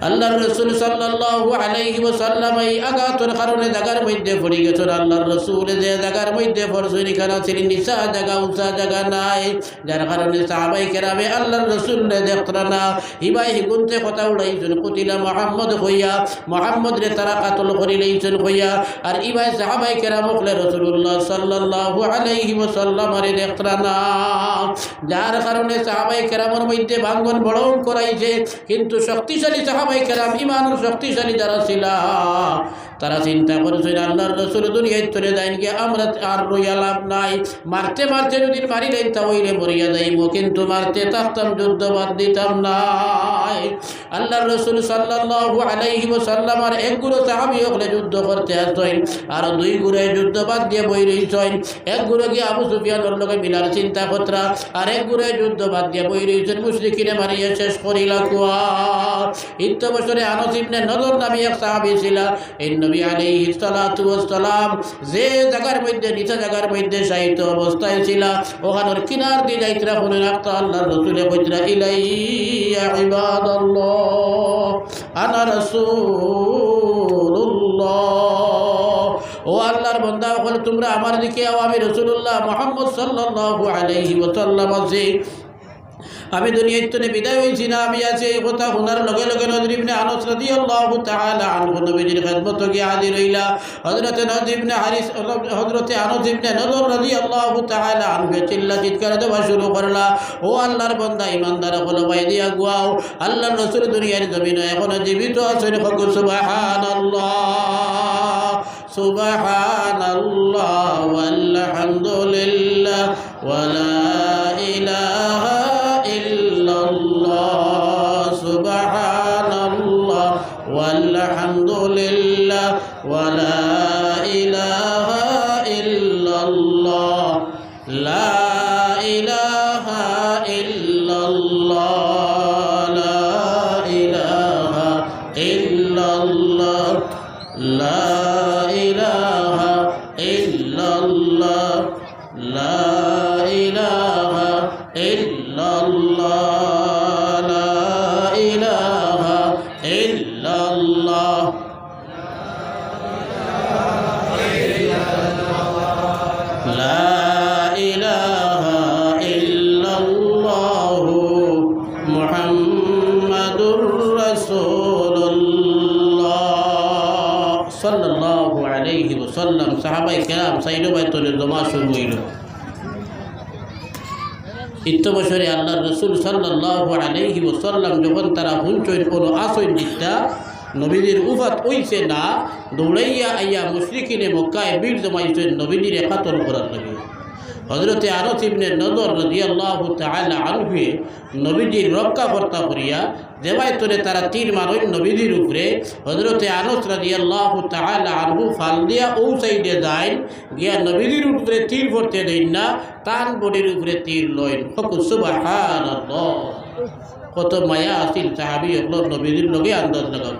আল্লাহর রাসূল সাল্লাল্লাহু আলাইহি ওয়াসাল্লাম এই আঘাতর কারণে জাগার মধ্যে পড়ি গেছইন। আল্লাহর রাসূল যে জাগার মধ্যে পড়ছইন, ইখান আছিল নিচা জাগা, উঁচা জাগা নায়, যার কারণে সাহাবায়ে কেরামে আল্লাহর রাসূলরে দেখতরা না। হিবায় হিগুন্তে কথা উড়াইছইন, "কুতিলা মুহাম্মদ" কইয়া, মুহাম্মদরে তারা কাতল করিলাইছইন কইয়া। আর ইবায় সাহাবায়ে কেরাম অকলে রাসূলুল্লাহ সাল্লাল্লাহু আলাইহি ওয়াসাল্লামরে দেখতরা না, যার কারণে সাহাবায়ে কেরামর মধ্যে ভাঙ্গন বড় করাইছে। কিন্তু শক্তিশালী সাহাবায়ে কেরাম, ইমানর শক্তিশালী যারা ছিলা, তারা চিন্তা করছইন, "আল্লাহর রাসূল দুনিয়াত চলে যাইন গিয়া, আমরা আর রইয়া লাভ নাই। মারতে মারতে যদি মারিলাইন, তা অইলে মরিয়া যাইমু, কিন্তু মারতে থাকতাম, যুদ্ধ বাদ দিতাম নায়।" আল্লাহর রাসূল সাল্লাল্লাহু আলাইহি ওয়াসাল্লামর এক গুরু সাহাবী অকলে যুদ্ধ করতে আছইন, আর দুই গুরুয়ে যুদ্ধ বাদ দিয়া বই রইছইন। এক গুরু গিয়া আবু সুফিয়ানর লগে মিলার চিন্তা করতরা, আর এক গুরুয়ে যুদ্ধ বাদ দিয়া বই রইছইন, মুশরিকিনে মারিয়া শেষ করিলা কুয়া। ইত্যবসরে আনাস ইবনে নদর নামে এক সাহাবী ছিলা। এই নবী আলাইহিস সালাতু ওয়াস সালাম যে জাগার মধ্যে, নিচা জাগার মধ্যে শায়িত অবস্থায় ছিলা, ওখানোর কিনার দি যাইতরা, হুনো রাখতা আল্লাহর রাসূলে কইতরা, "ইলাইয়া ইবাদাল্লাহ, আনা রাসূলুল্লাহ।" ও আল্লাহর বান্দা অকল, তুমরা আমার দিকে আও, আমি রাসূলুল্লাহ মুহাম্মদ সাল্লাল্লাহু আলাইহি ওয়াসাল্লাম আছি। আমি দুনিয়ার তনে বিদায় অইছি না, আমি আছি। এই কথা হুনার লগে লগে নদর ইবনে আনাস রাদিয়াল্লাহু তাআলা আনহু নবীজির খেদমতো গিয়া হাজির অইলা। হযরতে নদর ইবনে হারিস, হযরতে আনাস ইবনে নদর রাদিয়াল্লাহু তাআলা আনহু চিল্লা চিৎকার দেওয়া শুরু করলা, "ও আল্লাহর বান্দা, ইমানদার অকল, বাইদি আগুয়াও, আল্লাহর রাসূল দুনিয়ার জমিনো এখনো জীবিত আছইন।" কউক্কা সুবহানাল্লাহ, সুবহানাল্লাহ, ওয়ালহামদুলিল্লাহ, ওয়ালা ইলাহা ইল্লাল্লাহ, সুবহানাল্লাহ, ওয়ালহামদুলিল্লাহ, ওয়ালা ইলাহা ইল্লাল্লাহ, লা ইলাহা ইল্লাল্লাহ, লা ইলাহা ইল্লাল্লাহ, লা ইলাহা ইল্লাল্লাহ, লা ইলাহা ইল্লাল্লাহ, লা ইলাহা ইল্লাল্লাহ, লা ইলাহা ইল্লাল্লাহু মুহাম্মাদুর রাসূলুল্লাহ সাল্লাল্লাহু আলাইহি ওয়াসাল্লাম। সাহাবায়ে কেরাম সাইডো বাইতনে জমা শুরু অইলো। ইত্যবসরে আল্লাহর রাসূল সাল্লাল্লাহু আলাইহি ওয়াসাল্লাম যখন তারা হুনছইন কুনু আছইন জিদ্দা, নবীজির উফাত অইছে না, দৌড়াইয়া আইয়া মুশরিকিনে মক্কায় ভিড় জমাইছইন নবীজিরে কাতল করার লাগি। হযরতে আনাস ইবনে নদর রাদিয়াল্লাহু তাআলা আনহুয়ে নবীজির রক্ষা কর্তা করিয়া যেবায় তনে তারা তীর মারইন নবীজির উপরে, হযরতে আনাস রাদিয়াল্লাহু তাআলা আনহু ফাল দিয়া অউ সাইডে যাইন, গিয়া নবীজির উপরে তীর পড়তে দেইন না, তান বডির উপরে তীর লইন। কউক্কা সুবহানাল্লাহ। কত মায়া আছিল সাহাবী অকলর নবীজির লগে, আন্দাজ লাগাও।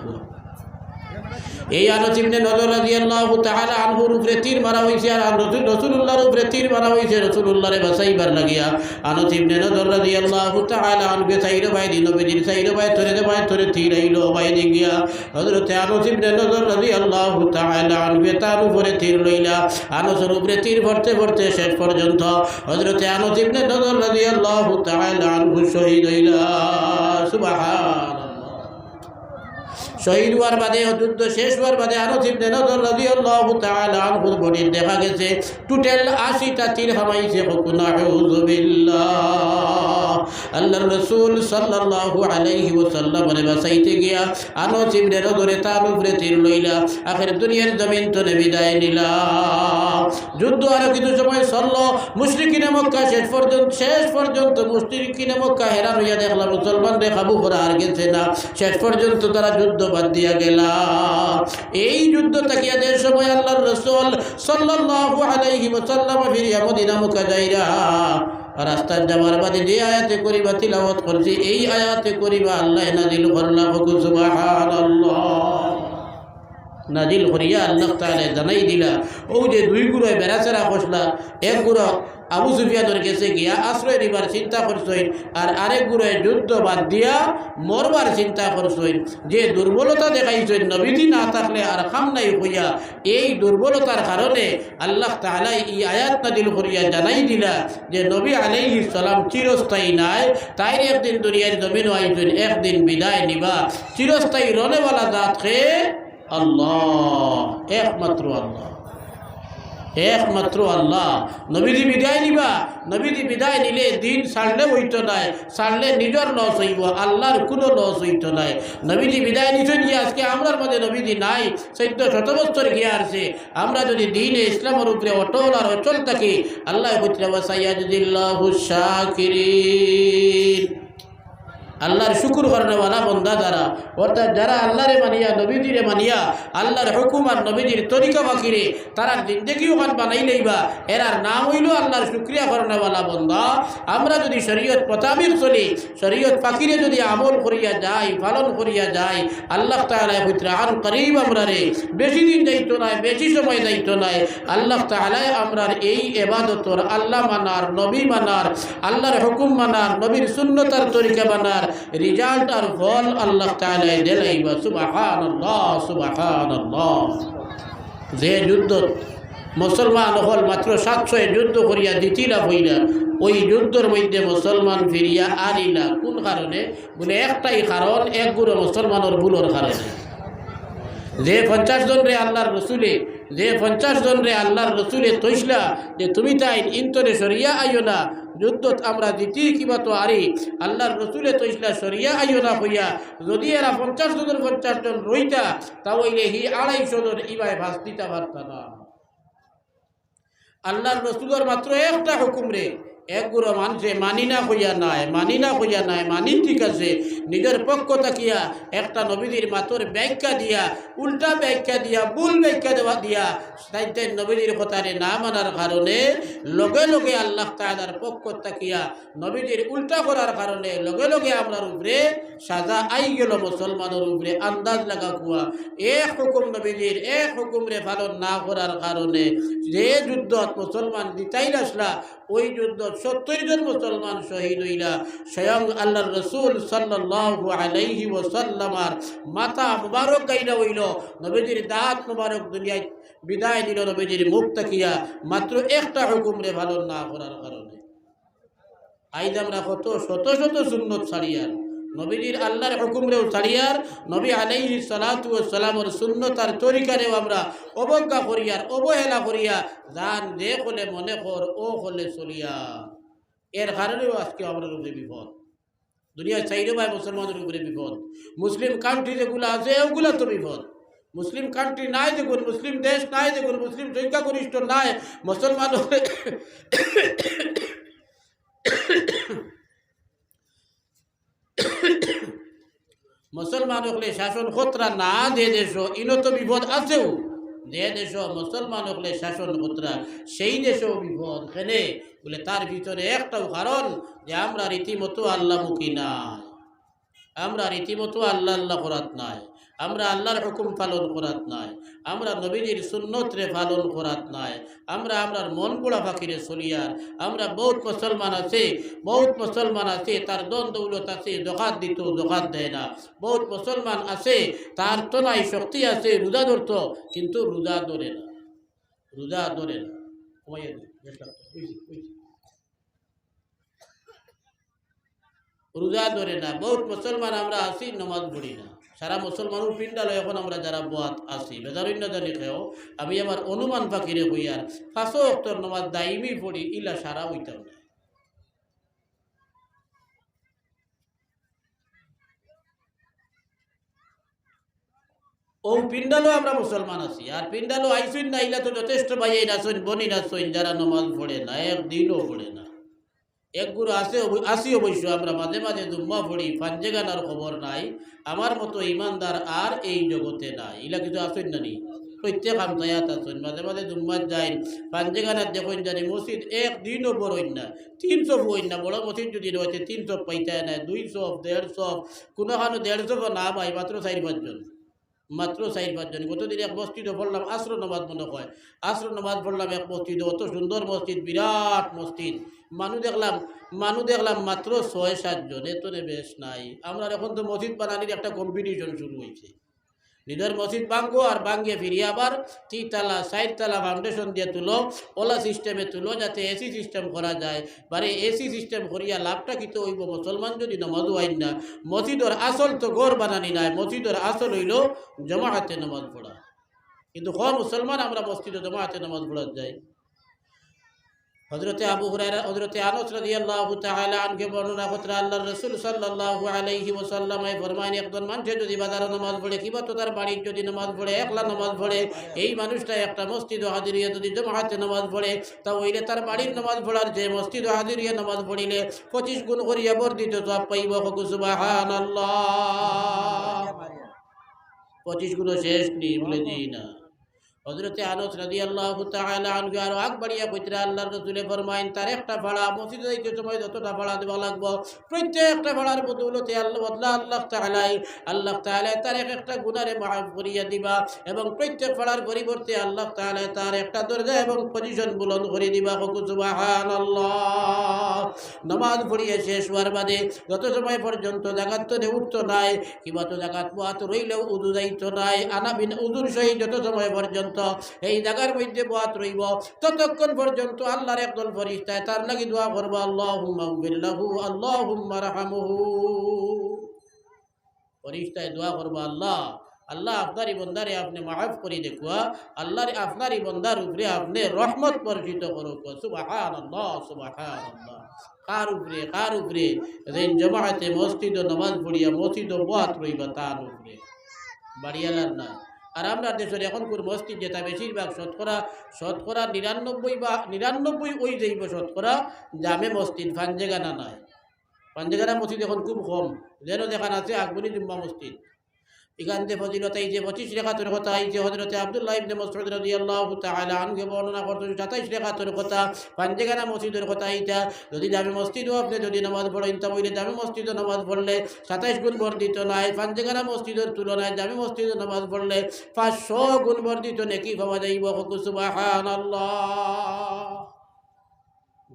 এই আনাস ইবনে নদর রাদিয়াল্লাহু তাআলা আনহুর উপরে তীর মারা অইছে, আর রসুল, রাসূলুল্লাহর উপরে তীর মারা অইছে, রাসূলুল্লাহরে বাঁচাইবার লাগিয়া। আনাস ইবনে নদর রাদিয়াল্লাহু তাআলা আনহুয়ে চাইরো বাইদি, নবীজির চাইরো বাইতনে, বাইতনে তীর আইলো, বাইদি গিয়া হযরতে আনাস ইবনে নদর রাদিয়াল্লাহু তাআলা আনহুয়ে তান উপরে তীর লইলা। আনাসর উপরে তীর পড়তে পড়তে শেষ পর্যন্ত হযরতে আনাস ইবনে নদর রাদিয়াল্লাহু তাআলা আনহু শহীদ অইলা। সুবহানাল্লাহ। শহীদ অওয়ার বাদে, যুদ্ধ শেষ অওয়ার বাদে আনস ইবনে নদর রাদিয়াল্লাহু তাআলা আনহুর বডিত দেখা গেছে টোটাল আশিটা তীর হামাইছে। কউক্কা নাউজুবিল্লাহ। আল্লাহর রাসূল সাল্লাল্লাহু আলাইহি ওয়াসাল্লামরে বাঁচাইতে গিয়া আনস ইবনে নদরে তান উপরে তীর লইলা, আখের দুনিয়ার জমিন তনে বিদায় নিলা। যুদ্ধ আরো কিছু সময় চললো। মুশরিকিনে মক্কা শেষ পর্যন্ত, শেষ পর্যন্ত মুশরিকিনে মক্কা হেরান অইয়া দেখলা মুসলমানরে কাবু করা আর গেছে না। শেষ পর্যন্ত তারা যুদ্ধ বাদ দিয়া গেলা। এই যুদ্ধ থাকিয়া যে সময় আল্লাহর রাসূল সাল্লাল্লাহু আলাইহি ওয়াসাল্লাম ফিরিয়া মদিনা মক্কা যাইরা, রাস্তাত যাওয়ার বাদে যে আয়াতে করিমা তিলাওয়াত করছি, এই আয়াতে করিমা আল্লায় নাজিল করলা। কউক্কা সুবহানাল্লাহ। নাজিল করিয়া আল্লাহ তাআলায় জানাই দিলা, অউ যে দুই গুরুয়ে বেড়াছেড়া করছলা, এক গুরু আবু সুফিয়ানর গেছে গিয়া আশ্রয় নিবার চিন্তা করছইন, আর আরেক গুরুয়ে যুদ্ধ বাদ দিয়া মরবার চিন্তা করছইন। যে দুর্বলতা দেখাইছইন, নবীজি না থাকলে আর কাম নাই কইয়া, এই দুর্বলতার কারণে আল্লাহ তাআলায় এই আয়াত নাজিল করিয়া জানাই দিলা যে নবী আলাইহিস সালাম চিরস্থায়ী নায়, তাইন একদিন দুনিয়ার জমিনো আইছইন, একদিন বিদায় নিবা। চিরস্থায়ী রহনেওয়ালা জাত কে? আল্লাহ, একমাত্র আল্লাহ, একমাত্র আল্লাহ। নবীজি বিদায় নিবা, নবীজি বিদায় নিলে দিন ছাড়লে অইতো নায়, ছাড়লে নিজর লস অইবো, আল্লাহর কুনু লস অইতো নায়। নবীজি বিদায় নিছইন যে আজকে আমরার মাঝে নবীজি নাই, চৌদ্দ শত বছর গিয়া হারছে। আমরা যদি দ্বীনে ইসলামর উপরে অটল আর অচল থাকি, আল্লায় কইরা, "ওয়া সায়াজজিল্লাহু শাকিরিন।" আল্লাহর শুকুর করনেওয়ালা বন্দা যারা, অর্থাৎ যারা আল্লাহরে মানিয়া, নবীজিরে মানিয়া, আল্লাহর হুকুম আর নবীজির তরিকা ফাকিরে তারার জিন্দেগি অখান বানাই লইবা, এরার নাম অইলো আল্লাহর শুকরিয়া করনেওয়ালা বন্দা। আমরা যদি শরীয়ত মোতাবিক চলি, শরীয়ত ফাকিরে যদি আমল করিয়া যাই, পালন করিয়া যাই, আল্লাহ তাআলায় কইরা আন করিব আমরারে, বেশি দিন যাইতো নায়, বেশি সময় যাইতো নায়, আল্লাহ তাআলায় আমরার এই ইবাদতর, আল্লাহ মানার, নবী মানার, আল্লাহর হুকুম মানার, নবীর সুন্নত আর তরিকা মানার result আর ফল আল্লাহ তাআলায় দিলাইবা। সুবহানাল্লাহ, সুবহানাল্লাহ। যে যুদ্ধত মুসলমান অকল মাত্র সাতশয় যুদ্ধ করিয়া জিতিলা অইলা, ওই যুদ্ধর মধ্যে মুসলমান ফিরিয়া আনিলা। কোন কারণে? বলে, একটাই কারণ, এক গুরু মুসলমানর ভুলর কারণে। যে পঞ্চাশ জনরে আল্লাহর রসুলে, যে পঞ্চাশ জনরে আল্লাহর রসুলে তইছলা যে, "তুমি তাইন ইন্তরে সরিয়া আইও না, যুদ্ধত আমরা জিতি কিবা তো আরি।" আল্লাহর রসুলে তইছলা, "সরিয়া আইও না" কইয়া। যদি এরা পঞ্চাশ জনর পঞ্চাশ জন রইতা, তা অইলে হি আড়াইশো জন ইবায় ফাঁস দিতা পারতা না। আল্লাহর রসুলর মাত্র একটা হুকুমরে এক গুরু মানছে, মানি না কইয়া নায়, মানি না কইয়া নায়, মানি ঠিক আছে। নিজর পক্ষ থাকিয়া একটা নবীজির মাতর ব্যাখ্যা দিয়া, উল্টা ব্যাখ্যা দিয়া, ভুল ব্যাখ্যা দেওয়া দিয়া, তাইন তাইন নবীজির কথারে না মানার কারণে লগে লগে আল্লাহ তাআলার পক্ষ থাকিয়া নবীজির উল্টা করার কারণে লগে লগে আমরার উপরে সাজা আই গেল, মুসলমানর উপরে। আন্দাজ লাগা কুয়া, এক হুকুম নবীজির, এক হুকুমরে পালন না করার কারণে, যে যুদ্ধত মুসলমান জিতাইল আসলা, ওই যুদ্ধত সত্তর জন মুসলমান শহীদ অইলা। স্বয়ং আল্লাহর রসুল সাল্লাল্লাহু আলাইহি ওয়াসাল্লামর মাথা মুবারক গাইলা অইল, নবীজির দাঁত মুবারক দুনিয়াত বিদায় নিল নবীজির মুখ থাকিয়া, মাত্র একটা হুকুমরে পালন না করার কারণে। আইজ আমরা কত শত শত সুন্নত ছাড়িয়ার, নবীজির আল্লাহর হুকুমরেও ছাড়িয়ার, নবী আলাইহিস সালাতু ওয়াস সালামর সুন্নত আর তরিকারেও আমরা অবজ্ঞা করিয়ার, অবহেলা করিয়া, যান যে কলে মনে কর ও কলে চলিয়া। এর কারণেও আজকে আমরার উপরে বিপদ। দুনিয়ার চাইরো ভাই মুসলমানর উপরে বিপদ। মুসলিম কান্ট্রি যেগুলা আছে, ওগুলা তো বিপদ। মুসলিম কান্ট্রি নাই দেখুন, মুসলিম দেশ নাই দেখুন, মুসলিম সংখ্যাগরিষ্ঠ নাই, মুসলমান হলে, মুসলমান হকলে শাসন করতরা না যে দেশো, ইনো তো বিপদ আছেও। যে দেশো মুসলমান হকলে শাসন করতরা, সেই দেশো বিপদ। কেনে? বলে, তার ভিতরে একটাও কারণ যে আমরা রীতিমতো আল্লাহমুখী না। আমরা রীতিমতো আল্লাহ আল্লাহ করাত নাই, আমরা আল্লাহর হুকুম পালন করাত নাই, আমরা নবীজির সুন্নতরে পালন করাত নাই, আমরা আমরার মন গড়া ফাকিরে চলিয়ার। আমরা বহুত মুসলমান আছে, বহুত মুসলমান আছে, তার ধন দৌলত আছে, জকাত দিত, জকাত দেয় না। বহুত মুসলমান আছে, তার তো নাই শক্তি আছে, রোজা ধরতো, কিন্তু রোজা ধরে না, রোজা ধরে না। কমাইয়া দে, বেশ লাগতো। ওই যে, ওই যে। রোজা ধরে না। বহুত মুসলমান আমরা আছি, নামাজ পড়ি না। সারা মুসলমান অউ পিন্ডালো এখন আমরা যারা বওয়াত আছি, বেজার অইন না জানি কেউ, আমি আমার অনুমান ফাঁকিরে কইয়ার, পাঁচও ওয়াক্তর নামাজ দাইমি পড়ি, ইলা সারা অইতাম না। অউ পিন্ডালো আমরা মুসলমান আছি, আর পিন্ডালো আইছইন না, ইলা তো যথেষ্ট ভাইয়াইন আছইন, বইনাইন আছইন, যারা নামাজ পড়ে না, একদিনও পড়ে না। এক গুরু আছে অব-, আছি অবশ্য, আমরা মাঝে মাঝে জুম্মা পড়ি, পাঞ্জেগানার খবর নাই। আমার মতো ইমানদার আর এই জগতে নাই। ইলা কিছু আছইন না নি? প্রত্যেক আমতায়াত আছইন, মাঝে মাঝে জুম্মাত যাইন, পাঞ্জেগানাত দেখইন জানি মসজিদ একদিনও বড়ইন না, তিন সফ অইন না। বড় মসজিদ যদি রইতে তিন সফ পাইতায় না, দুই সফ, দেড় সফ, কুনুখানো দেড় সফ না ভাই, মাত্র চাইর পাঁচজন। মাত্র চাইর পাঁচজন। গতদিন এক মসজিদো পড়লাম, আসর নামাজ মনে হয়, আসর নামাজ পড়লাম এক মসজিদো, অত সুন্দর মসজিদ, বিরাট মসজিদ। মানু দেখলাম, মানু দেখলাম মাত্র ছয় সাতজন, এত নে বেশ নাই। আমরার এখন তো মসজিদ বানানির একটা কম্পিটিশন শুরু অইছে। নিজর মসজিদ ভাঙ্গো আর ভাঙ্গিয়া ফিরিয়া আবার তিনতলা, চাইরতলা ফাউন্ডেশন দিয়া তুলো, অলা সিস্টেমে তুলো, যাতে এসি সিস্টেম করা যায়। বারে এসি সিস্টেম করিয়া লাভটা কিতা অইবো? মুসলমান যদি নামাজও আইন না, মসজিদর আসল তো ঘর বানানি নায়, মসজিদর আসল অইলো জমাতে নামাজ পড়া। কিন্তু হ মুসলমান আমরা মসজিদো জমাতে নামাজ পড়াত যাই। হযরতে আবু হুরায়রা, হযরতে আনাস রাদিয়াল্লাহু তাআলা আনহুয়ে বর্ণনা কররা, আল্লাহর রাসূল সাল্লাল্লাহু আলাইহি ওয়াসাল্লামে ফরমাইন, একজন মানষে যদি বাজারো নামাজ পড়ে, কিবা তো তার বাড়িত যদি নামাজ পড়ে, একলা নামাজ পড়ে, এই মানুষটা একটা মসজিদো হাজির অইয়া যদি জমাতে নামাজ পড়ে, তা অইলে তার বাড়ির নামাজ পড়ার যে মসজিদো হাজির অইয়া নামাজ পড়িলে পঁচিশ গুণ করিয়া বর্ধিত সওয়াব পাইবো। কও সুবহানাল্লাহ। পঁচিশ গুণও শেষ নি? বলে, "জি না।" হযরতে আনাস রাদিয়াল্লাহু তাআলা আনহু আরো আগ বাড়িয়া কইতরা, আল্লাহর রাসূলে ফরমাইন, তার একটা ফাড়া মসজিদো যাইতে সময় যতটা ফাড়া দেওয়া লাগবো, প্রত্যেকটা ফাড়ার বদৌলতে আল্লাহ, বদলা আল্লাহ তাআলায়, আল্লাহ তাআলায় তার এক একটা গুনারে মাফ করিয়া দিবা এবং প্রত্যেক ফাড়ার পরিবর্তে আল্লাহ তাআলায় তার একটা দরজা এবং পজিশন বুলন্দ করি দিবা। কও সুবহানাল্লাহ। নামাজ পড়িয়া শেষ অওয়ার বাদে যত সময় পর্যন্ত জাগাত তনে উঠতো নায়, কিবা তো জাগাত বওয়াত রইলেও উজু যাইতো নায়, আনা বিনা উজুর সহিত যত সময় পর্যন্ত এই জাগার মধ্যে বওয়াত রইবো, ততক্ষণ পর্যন্ত আল্লাহর একদল ফিরিস্তায় তার লাগি দোয়া করবো, "আল্লাহুম্মা গফির লাহু, আল্লাহুম্মা রহামহু।" ফিরিস্তায় দোয়া করবো, "আল্লাহ, আল্লাহ, আপনার ই বন্দারে আপনে মাফ করি দেউক্কা, আল্লাহর, আপনার ই বন্দার উপরে আপনে রহমত বর্ষিত করউক্কা।" সুবহানাল্লাহ, সুবহানাল্লাহ। কার উপরে, কার উপরে? যেইন জমাতে মসজিদো নামাজ পড়িয়া মসজিদো বওয়াত রইবা তান উপরে, বাড়িআলার না। আর আমরার দেশর এখনকুর মসজিদ যেটা বেশিরভাগ শতকরা, শতকরা নিরানব্বই বা নিরানব্বই অই যাইবো শতকরা জামে মসজিদ, পাঞ্জেগানা নায়। পাঞ্জেগানা মসজিদ এখন খুব কম, যেন যেখান আছে আগবনি জুম্মা মসজিদ। ইখান যে ফজিলত আইছে, পঁচিশ রেকাতর কথা আইছে, হযরতে আব্দুল্লাহ ইবনে মাসউদ রাদিয়াল্লাহু তাআলা আনহুয়ে বর্ণনা করছইন, সাতাইশ রেকাতর কথা, পাঞ্জেগানা মসজিদর কথা ইটা। যদি জামে মসজিদো আপনে যদি নামাজ পড়ইন, তা অইলে জামে মসজিদো নামাজ পড়লে সাতাইশ গুণ বর্ধিত নায়, পাঞ্জেগানা মসজিদর তুলনায় জামে মসজিদো নামাজ পড়লে পাঁচশো গুণ বর্ধিত নেকি পাওয়া যাইবো। কও সুবহানাল্লাহ।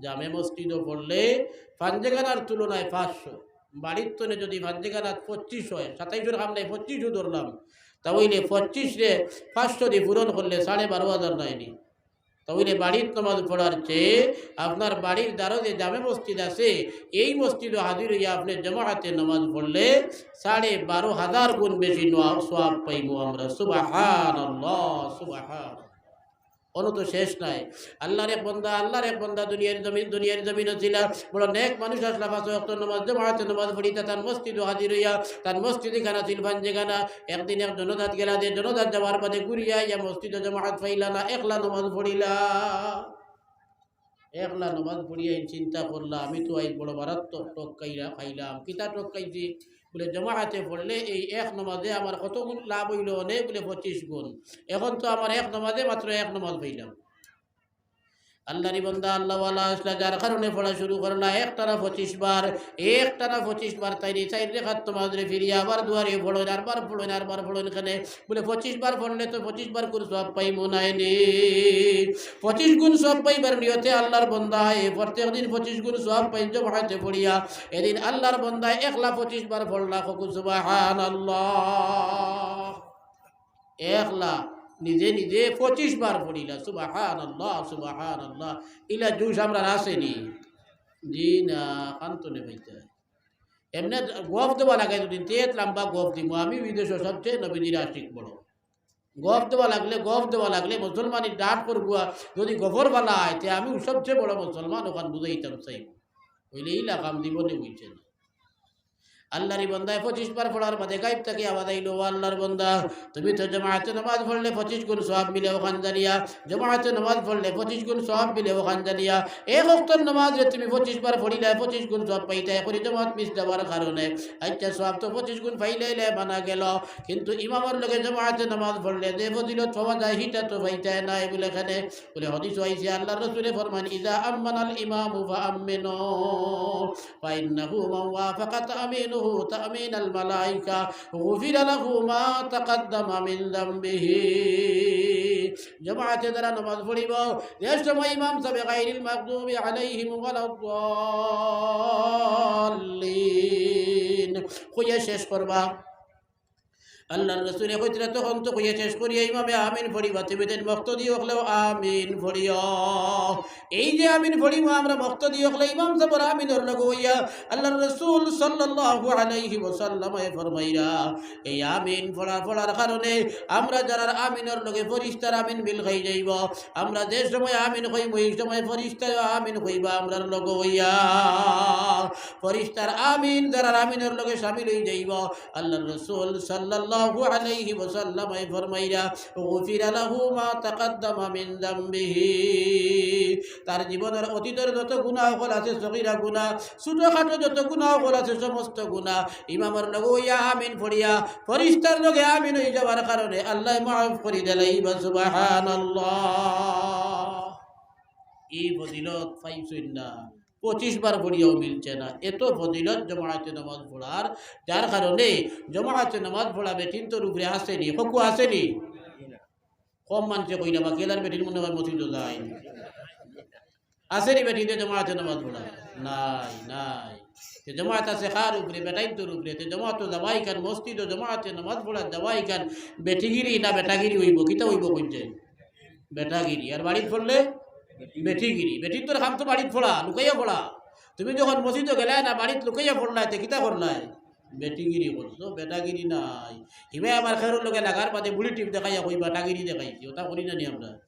জামে মসজিদো পড়লে পাঞ্জেগানার তুলনায় পাঁচশো, বাড়ির তনে যদি পাঞ্জেগানাত পঁচিশ অয়, সাতাইশর কাম নাই, পঁচিশও ধরলাম, তা অইলে পঁচিশরে পাঁচশো দি পূরণ করলে সাড়ে বারো হাজার নায় নি? তা অইলে বাড়িত নামাজ পড়ার চেয়ে আপনার বাড়ির দ্বারো যে জামে মসজিদ আছে, এই মসজিদো হাজির অইয়া আপনে জমাতে নামাজ পড়লে সাড়ে বারো হাজার গুণ বেশি নোয়া-, সওয়াব পাইমু আমরা। সুবহানাল্লাহ, সুবহানাল্লাহ। অনো তো শেষ নাই। আল্লাহর এক বন্দা, আল্লাহর এক বন্দা দুনিয়ার জমিন, দুনিয়ার জমিনো ছিলা, বড় নেক মানুষ আছলা, পাঁচ ওয়াক্ত নামাজ, জমাতে নামাজ পড়িতা, তান মসজিদো হাজির অইয়া, তান মসজিদ ইখান আছিল পাঞ্জেগানা। একদিন এক জনাজাত গেলা, যে জনাজাত যাওয়ার বাদে ঘুরিয়া আইয়া মসজিদো জমাত পাইলা না, একলা নামাজ পড়িলা। একলা নামাজ পড়িয়া এইন চিন্তা করলা, "আমি তো আইজ বড় মারাত্মক ঠক খাইলা-, খাইলাম।" কিতা ঠক খাইছি? বলে, "জমাতে পড়লে এই এক নামাজে আমার কত গুণ লাভ অইলো? অনে বলে পঁচিশ গুণ। এখন তো আমার এক নামাজে মাত্র এক নামাজ পাইলাম।" আল্লাহর ই বন্দা, আল্লাহওয়ালা আছলা, যার কারণে পড়া শুরু করলা, একটানা পঁচিশ বার, একটানা পঁচিশ বার তাইন চাইর রেকাত নামাজরে ফিরিয়া আবার দুয়ারে পড়ইন, আরবার পড়ইন, আরবার পড়ইন। কেনে? বলে, "পঁচিশ বার পড়লে তো পঁচিশ বার করে সওয়াব পাইমু নায় নি?" পঁচিশ গুণ সওয়াব পাইবার নিয়তে আল্লাহর বন্দায় প্রত্যেক দিন পঁচিশ গুণ সওয়াব পাইন জমাতে পড়িয়া। এদিন আল্লাহর বন্দায় একলা পঁচিশ বার পড়লা, কও সুবহানাল্লাহ। একলা নিজে নিজে পঁচিশ বার পড়িলা, সুবহানাল্লাহ, সুবহানাল্লাহ। ইলা জোশ আমরার আছে নি? জি না, কান তনে পাইতা। এমনে গফ দেওয়া লাগে দুদিন, তেত লম্বা গফ দিমু, আমি বিদেশো সবচেয়ে নবীজির আশিক বড়। গফ দেওয়া লাগলে, গফ দেওয়া লাগলে মুসলমানি ডাট করবুয়া, যদি গফর ফালায়, তে আমি সবচেয়ে বড় মুসলমান, অখান বুঝাইতাম চাইব। অইলে ইলা কাম দিবনে বুঝছে না। আল্লাহর ই বন্দায় পঁচিশ বার পড়ার বাদে গাইব থাকি আওয়াজ আইলো, "ও আল্লাহর বন্দা, তুমি তো জমাতে নামাজ পড়লে পঁচিশ গুণ সওয়াব মিলে অখান জানিয়া, জমাতে নামাজ পড়লে পঁচিশ গুণ সওয়াব মিলে অখান জানিয়া, এক ওয়াক্তর নামাজরে তুমি পঁচিশ বার পড়িলায়, পঁচিশ গুণ সওয়াব পাইতায়, করি জমাত মিস দেওয়ার কারণে। আচ্ছা, সওয়াব তো পঁচিশ গুণ পাইলাইলে মানা গেল, কিন্তু ইমামর লগে জমাতে নামাজ পড়লে যে ফজিলত পাওয়া যায়, হিটা তো পাইতায় নায়।" বলে কেনে? বলে, হাদিসো আইছে, আল্লাহর রসুলে ফরমান, "ইজা আম্মানাল ইমামু ফাআম্মিনু, ফাইন্নাহু মান ওয়াফাকা তামিনুহু তামিনাল মালাইকা, গুফিরা লাহু মা তাকাদ্দামা মিন যামবিহি।" জমাতে যারা নামাজ পড়িব, যে সময় ইমাম সাহেব গায়রিল মাগদুবি আলাইহিম ওয়ালাদ্দাল্লিন কইয়া শেষ করবা, আল্লাহর রসুলে কইতরা, তখন তো কইয়া শেষ করিয়া ইমামে আমিন পড়িবা, তুমি তাইন মুক্তাদি অকলেও আমিন পড়িও। এই যে আমিন পড়িমু আমরা মুক্তাদি অকলে ইমাম সাহেবর আমিনর লগে অইয়া, আল্লাহর রসুল সাল্লাল্লাহু আলাইহি ওয়াসাল্লামে ফরমাইরা, এই আমিন পড়া, পড়ার কারণে আমরা যারার আমিনর লগে ফিরিস্তার আমিন মিল খাই যাইব। আমরা যে সময় আমিন কইমু, এই সময় ফিরিস্তায় আমিন কইবা আমরার লগে অইয়া। ফিরিস্তার আমিন যারার আমিনর লগে শামিল অই যাইব। আল্লাহর রসুল সাল্লাল্লাহু আলাইহি ওয়াসাল্লামে ফরমাইরা, "গুফিরা লাহু মা তাকাদ্দামা মিন যামবিহি।" তার জীবনর অতীতর যত গুনাহ অকল আছে, সগীরা গুনাহ, ছোটখাটো যত গুনাহ অকল আছে, সমস্ত গুনাহ ইমামর লগে অইয়া আমিন পড়িয়া, ফিরিস্তার লগে আমিন অই যাওয়ার কারণে আল্লায় মাফ করি দিলাইবা। সুবহানাল্লাহ। ই ফজিলত পাইছইন না, পঁচিশ বার পড়িয়াও মিলছে না। এত ফজিলত জমাতে নামাজ পড়ার, যার কারণে জমাতে নামাজ পড়া বেটিন্তর উপরে আছেনি, হকু আছেনি। কম মানষে কইরা, বাকি এলার বেটিন মনে হয় মসজিদো যায়। আছেনি বেটিন্তে জমাতে নামাজ পড়া? নাই, নাই। তে জমাত আছে কার উপরে? বেটাইন্তর উপরে। তে জমাতো যাওয়াইখান, মসজিদো জমাতে নামাজ পড়া যাওয়াইখান বেটিগিরি না বেটাগিরি অইব? কিতা অইব কইন চাইন? বেটাগিরি। আর বাড়িত পড়লে বেটিগিরি। বেটিন্তর কাম তো বাড়িত পড়া, লুকাইয়া পড়া। তুমি যখন মসজিদো গেলায় না, বাড়িত লুকাইয়া পড়লায়, তে কিতা করলায়? বেটিগিরি করছো, বেটাগিরি নাই। হিবায় আমার খেরর লগে লাগার বাদে বুড়ি টিপ দেখাইয়া কইবা, "বেটাগিরি দেখাইছি", ওটা করি না নি আমরা।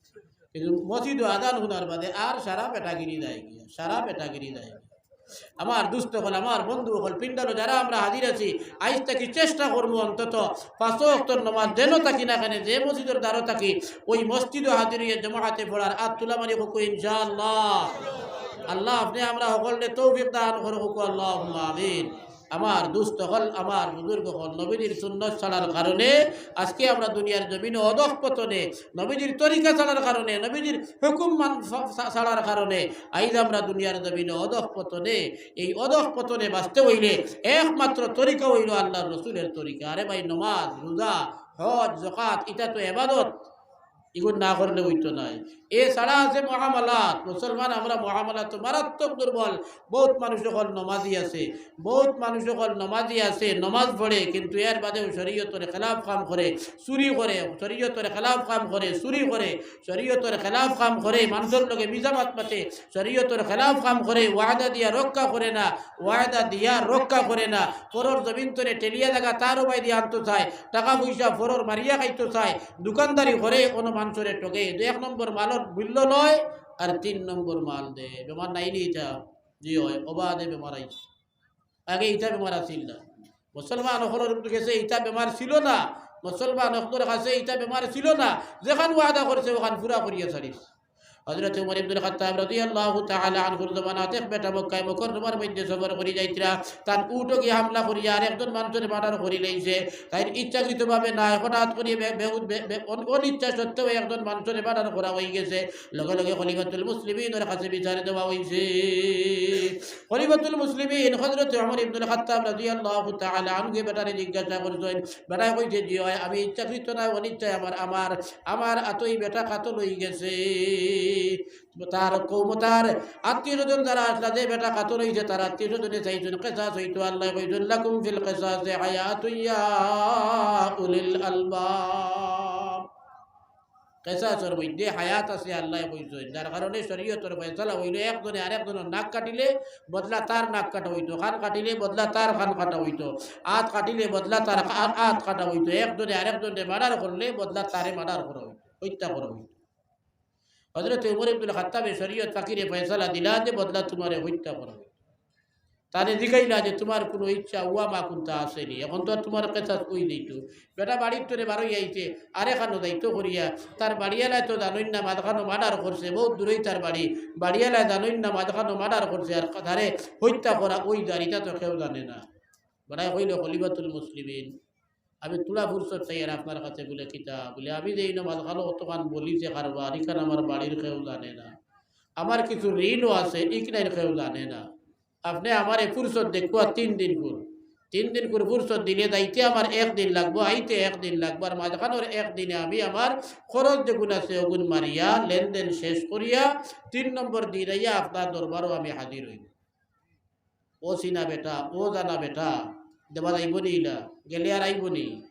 কিন্তু মসজিদো আজান হুনার বাদে আর সারা বেটাগিরি যায় গিয়া, সারা বেটাগিরি যায় গিয়া। আমার দুস্ত অকল, আমার বন্ধু অকল, পিন্ডালো যারা আমরা হাজির আছি, আইজ থাকি চেষ্টা করমু অন্তত পাঁচ ওয়াক্তর নামাজ যেন থাকি না কেনে, যে মসজিদর দ্বারো থাকি, ওই মসজিদো হাজির অইয়া জমাতে পড়ার। আত তুলা মারি কউক্কা ইনশাআল্লাহ। আল্লাহ আপনে আমরা হকলরে তৌফিক দান করউক্কা, আল্লাহুম্মা আমিন। আমার দুস্ত অকল, আমার বুজুর্গ অকল, নবীজির সুন্নত ছাড়ার কারণে আজকে আমরা দুনিয়ার জমিনো অধঃপতনে, নবীজির তরিকা ছাড়ার কারণে, নবীজির হুকুম মান-, ছা-, ছাড়ার কারণে আইজ আমরা দুনিয়ার জমিনো অধঃপতনে। এই অধঃপতনে বাঁচতে অইলে একমাত্র তরিকা অইলো আল্লাহর রসুলের তরিকা। আরে ভাই, নমাজ, রোজা, হজ, যাকাত, ইটা তো ইবাদত, ইগুন না করলে অইতো নায়। এ ছাড়া আছে মুআমালাত। মুসলমান আমরা মুআমালাতো মারাত্মক দুর্বল। বউত মানুষ অকল নমাজি আছে, বউত মানুষ অকল নমাজি আছে, নমাজ পড়ে, কিন্তু এর বাদেও শরীয়তর খেলাফ কাম করে, চুরি করে, শরীয়তর খেলাফ কাম করে, চুরি করে, শরীয়তর খেলাফ কাম করে, মানষর লগে মিছা মাত মাতে, শরীয়তর খেলাফ কাম করে, ওয়াদা দিয়া রক্ষা করে না, ওয়াদা দিয়া রক্ষা করে না, পরর জমিন তনে ঠেলিয়া জাগা তার উবায়দি আনতো চায়, টেকা পয়সা পরর মারিয়া খাইতো চায়, দোকানদারি করে, অনো মানষরে ঠগে, দুই এক নম্বর মালর মূল্য লয় আর তিন নম্বর মাল দেয়। বেমার নাইনি ইটা? জি অয়, অবাদে বেমার আইছে। আগে ইটা বেমার আছিল না। মুসলমান অকলর গেছে ইটা বেমার ছিল না, মুসলমান অকলর কাছে ইটা বেমার ছিল না। যেখান ওয়াদা করছে অখান পুরা করিয়া ছাড়িছে। হযরত উমর ইবনুল খাত্তাব রাদিয়াল্লাহু তাআলা আনহুর জমানাত এক বেটা মক্কায় মুকাররমার মধ্যে সফর করি যাইতরা, তান উটে গিয়া হামলা করিয়া আর একজন মানষরে মার্ডার করি লাইছে। তাইন ইচ্ছাকৃতভাবে নায়, হঠাৎ করি বে-, বেহুদ বে-, বে-, অন-, অনিচ্ছা সত্ত্বেও একজন মানষরে মার্ডার করা অইগেছে। লগে লগে খলিফাতুল মুসলিমিনর কাছে বিচার দেওয়া অইছে। খলিফাতুল মুসলিমিন হযরত উমর ইবনুল খাত্তাব রাদিয়াল্লাহু তাআলা আনহুয়ে বেটারে জিজ্ঞাসা করছইন। বেটায় কইছে, "জি অয়, আমি ইচ্ছাকৃত নায়, অনিচ্ছায় আমার, আমার, আমার আতই বেটা কাতল অইগেছে।" তার কওম, তার আত্মীয় স্বজন যারা আছলা, যে বেটা কাতল অইছে, তার আত্মীয় স্বজনে চাইছইন কিসাস অইতো। আল্লায় কইছইন, "লাকুম ফিল কিসাসি হায়াতুন ইয়া উলিল আলবাব।" কেসাসর মধ্যে হায়াত আছে, আল্লায় কইছইন, যার কারণে শরীয়তর ফয়সালা অইলো একজনে আরেকজনর নাক কাটিলে বদলা তার নাক কাটা অইতো, কান কাটিলে বদলা তার কান কাটা অইতো, আত কাটিলে বদলা তার আ-, আত কাটা অইতো, একজনে আরেকজনরে মার্ডার করলে বদলা তারে মার্ডার করা অইতো, হত্যা করা অইতো। হযরতে উমর ইবনুল খাত্তাবে শরীয়ত ফাকিরে ফয়সালা দিলা যে বদলা তুমারে হত্যা করা অইতো। তারে জিগাইলা যে, "তুমার কুনু ইচ্ছা ওয়া মা কুন্তা আছে নি? এখন তো আর তুমার কেসাস অই যাইতো।" বেটা বাড়ির তনে বারইয়া আইছে, আরেকখানো যাইতো করিয়া, তার বাড়িআলায় তো জানইন না মাঝখানো মার্ডার করছে, বউত দূরই তার বাড়ি, বাড়িআলায় জানইন না মাঝখানো মার্ডার করছে, আর তারে হত্যা করা অই যার, ইটা তো কেউ জানে না। বেটায় কইলো, "খলিফাতুল মুসলিমিন, আমি থুড়া ফুরসত চাইয়ার আপনার কাছে।" বুলে, "কিতা?" বুলে, "আমি যে ইনো মাঝখানো অতখান বলিছে কারবার, ইখান আমার বাড়ির কেউ জানে না, আমার কিছু ঋণও আছে, ইখানর কেউ জানে না।" আপনে আমারে ফুরসত দেখবা তিন দিন কুর। তিন দিন কুর ফুরসত দিলে যাইতে আমার এক দিন লাগবো, আইতে এক দিন লাগবো, আর মাঝখানোর এক দিনে আমি আমার খরচ যেগুন আছে ওগুন মারিয়া লেনদেন শেষ করিয়া তিন নম্বর দিন আইয়া আপনার দরবারো আমি হাজির অইমু। ও চিনা বেটা, ও জানা বেটা, দেওয়া যাইবো নি ইলা? গেলে আর আইবো নি?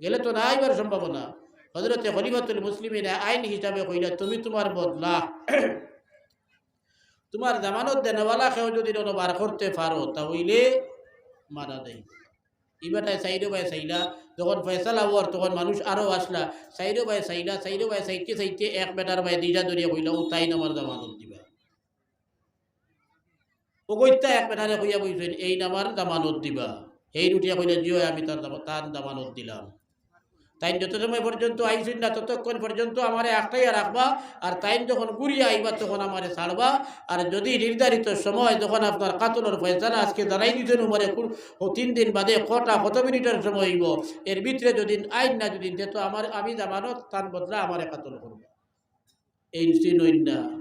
গেলে তো না আইবার সম্ভাবনা। হযরতে খলিফাতুল মুসলিমিন আইন হিসাবে কইলা, "তুমি তুমার বদলা তুমার জামানত দেনেওয়ালা কেউ যুদি অনো বার করতে পারো, তা অইলে মারা দেই।" ই বেটায় চাইরো বায় চাইলা, যখন ফয়সালা অওয়ার তখন মানুষ আরো আসলা, চাইরো বায় চাইলা, চাইরো বায় চাইতে চাইতে এক বেটার বায় দুইটা ধরিয়া কইলা, "ও তাইন আমার জামানত দিবা।" অগত্যা এক বেটারে কইয়া বইছইন, "এইন আমার জামানত দিবা।" হেইন উঠিয়া কইলা, "জি অয়, আমি তার জামা-, তার জামানত দিলাম।" তাইন যত সময় পর্যন্ত আইছইন না, ততক্ষণ পর্যন্ত আমারে আটকাইয়া রাখবা, আর তাইন যখন ঘুরিয়া আইবা, তখন আমারে ছাড়বা। আর যুদি নির্ধারিত সময়, যখন আপনার কাতলর ফয়সালা আজকে জানাই দিছইন, উমরে কুর-, ও তিন দিন বাদে কটা, কত মিনিটর সময় অইবো, এর ভিতরে যুদি আইন না যুদি, তে তো আমার, আমি জামানত, তান বদলা আমারে কাতল করবা। এইন চিনইন না।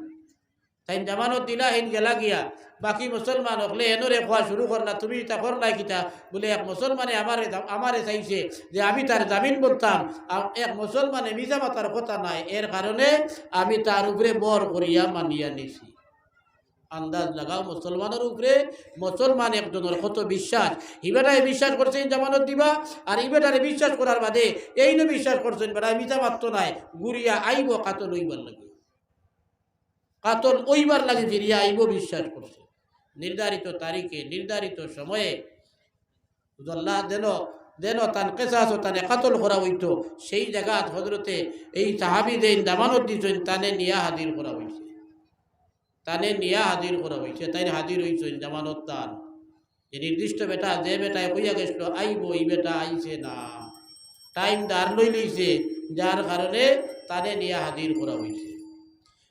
তাইন জামানত দিলা, হেইন গেলা গিয়া। বাকি মুসলমান অকলে এনরে কওয়া শুরু করলা, "তুমি ইতা করলায় কিতা?" বুলে, "এক মুসলমানে আমারে, আমারে চাইছে যে আমি তার জামিন বনতাম, আর এক মুসলমানে মিছা মাতার কথা নায়, এর কারণে আমি তার উপরে বর করিয়া মানিয়া নিছি।" আন্দাজ লাগাও, মুসলমানর উপরে মুসলমান একজনর কত বিশ্বাস। ই বেটায় বিশ্বাস করছে জামানত দিবা, আর ই বেটারে বিশ্বাস করার বাদে এইনও বিশ্বাস করছইন, বেটায় মিছা মাততো নায়, ঘুরিয়া আইবো কাতল অইবার লাগি। কাতল অইবার লাগি ফিরিয়া আইবো বিশ্বাস করছে। নির্ধারিত তারিখে, নির্ধারিত সময়ে যেন, যেন তান কেসাসো তানে কাতল করা অইতো, সেই জাগাত হযরতে এই সাহাবী যেইন জামানত দিছইন, তানে নিয়া হাজির করা অইছে। তানে নিয়া হাজির করা অইছে, তাইন হাজির অইছইন জামানত তান। যে নির্দিষ্ট বেটা, যে বেটায় কইয়া গেছলো আইবো, ই বেটা আইছে না, টাইম দার লই লইছে, যার কারণে তারে নিয়া হাজির করা অইছে।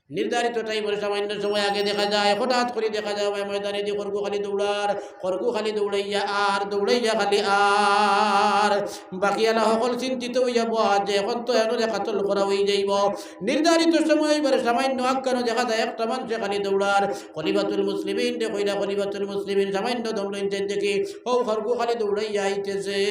নির্ধারিত টাইমর সামান্য সময় আগে দেখা যায়, হঠাৎ করি দেখা যায়, ওই ময়দানেদি খরগু খালি দৌড়ার, খরগু খালি দৌড়াইয়া আর দৌড়াইয়া খালি আর। বাকিআলা হকল চিন্তিত অইয়া বওয়া যে এখন তো এনরে কাতল করা অইযাইবো। নির্ধারিত সময় অইবার সামান্য আগ খানো দেখা যায় একটা মানষে খালি দৌড়ার। খলিফাতুল মুসলিমিনরে কইলা, "খলিফাতুল মুসলিমিন, সামান্য দম লইন চাইন দেখি, হউ খরগু খালি দৌড়াইয়া আইতেছে।"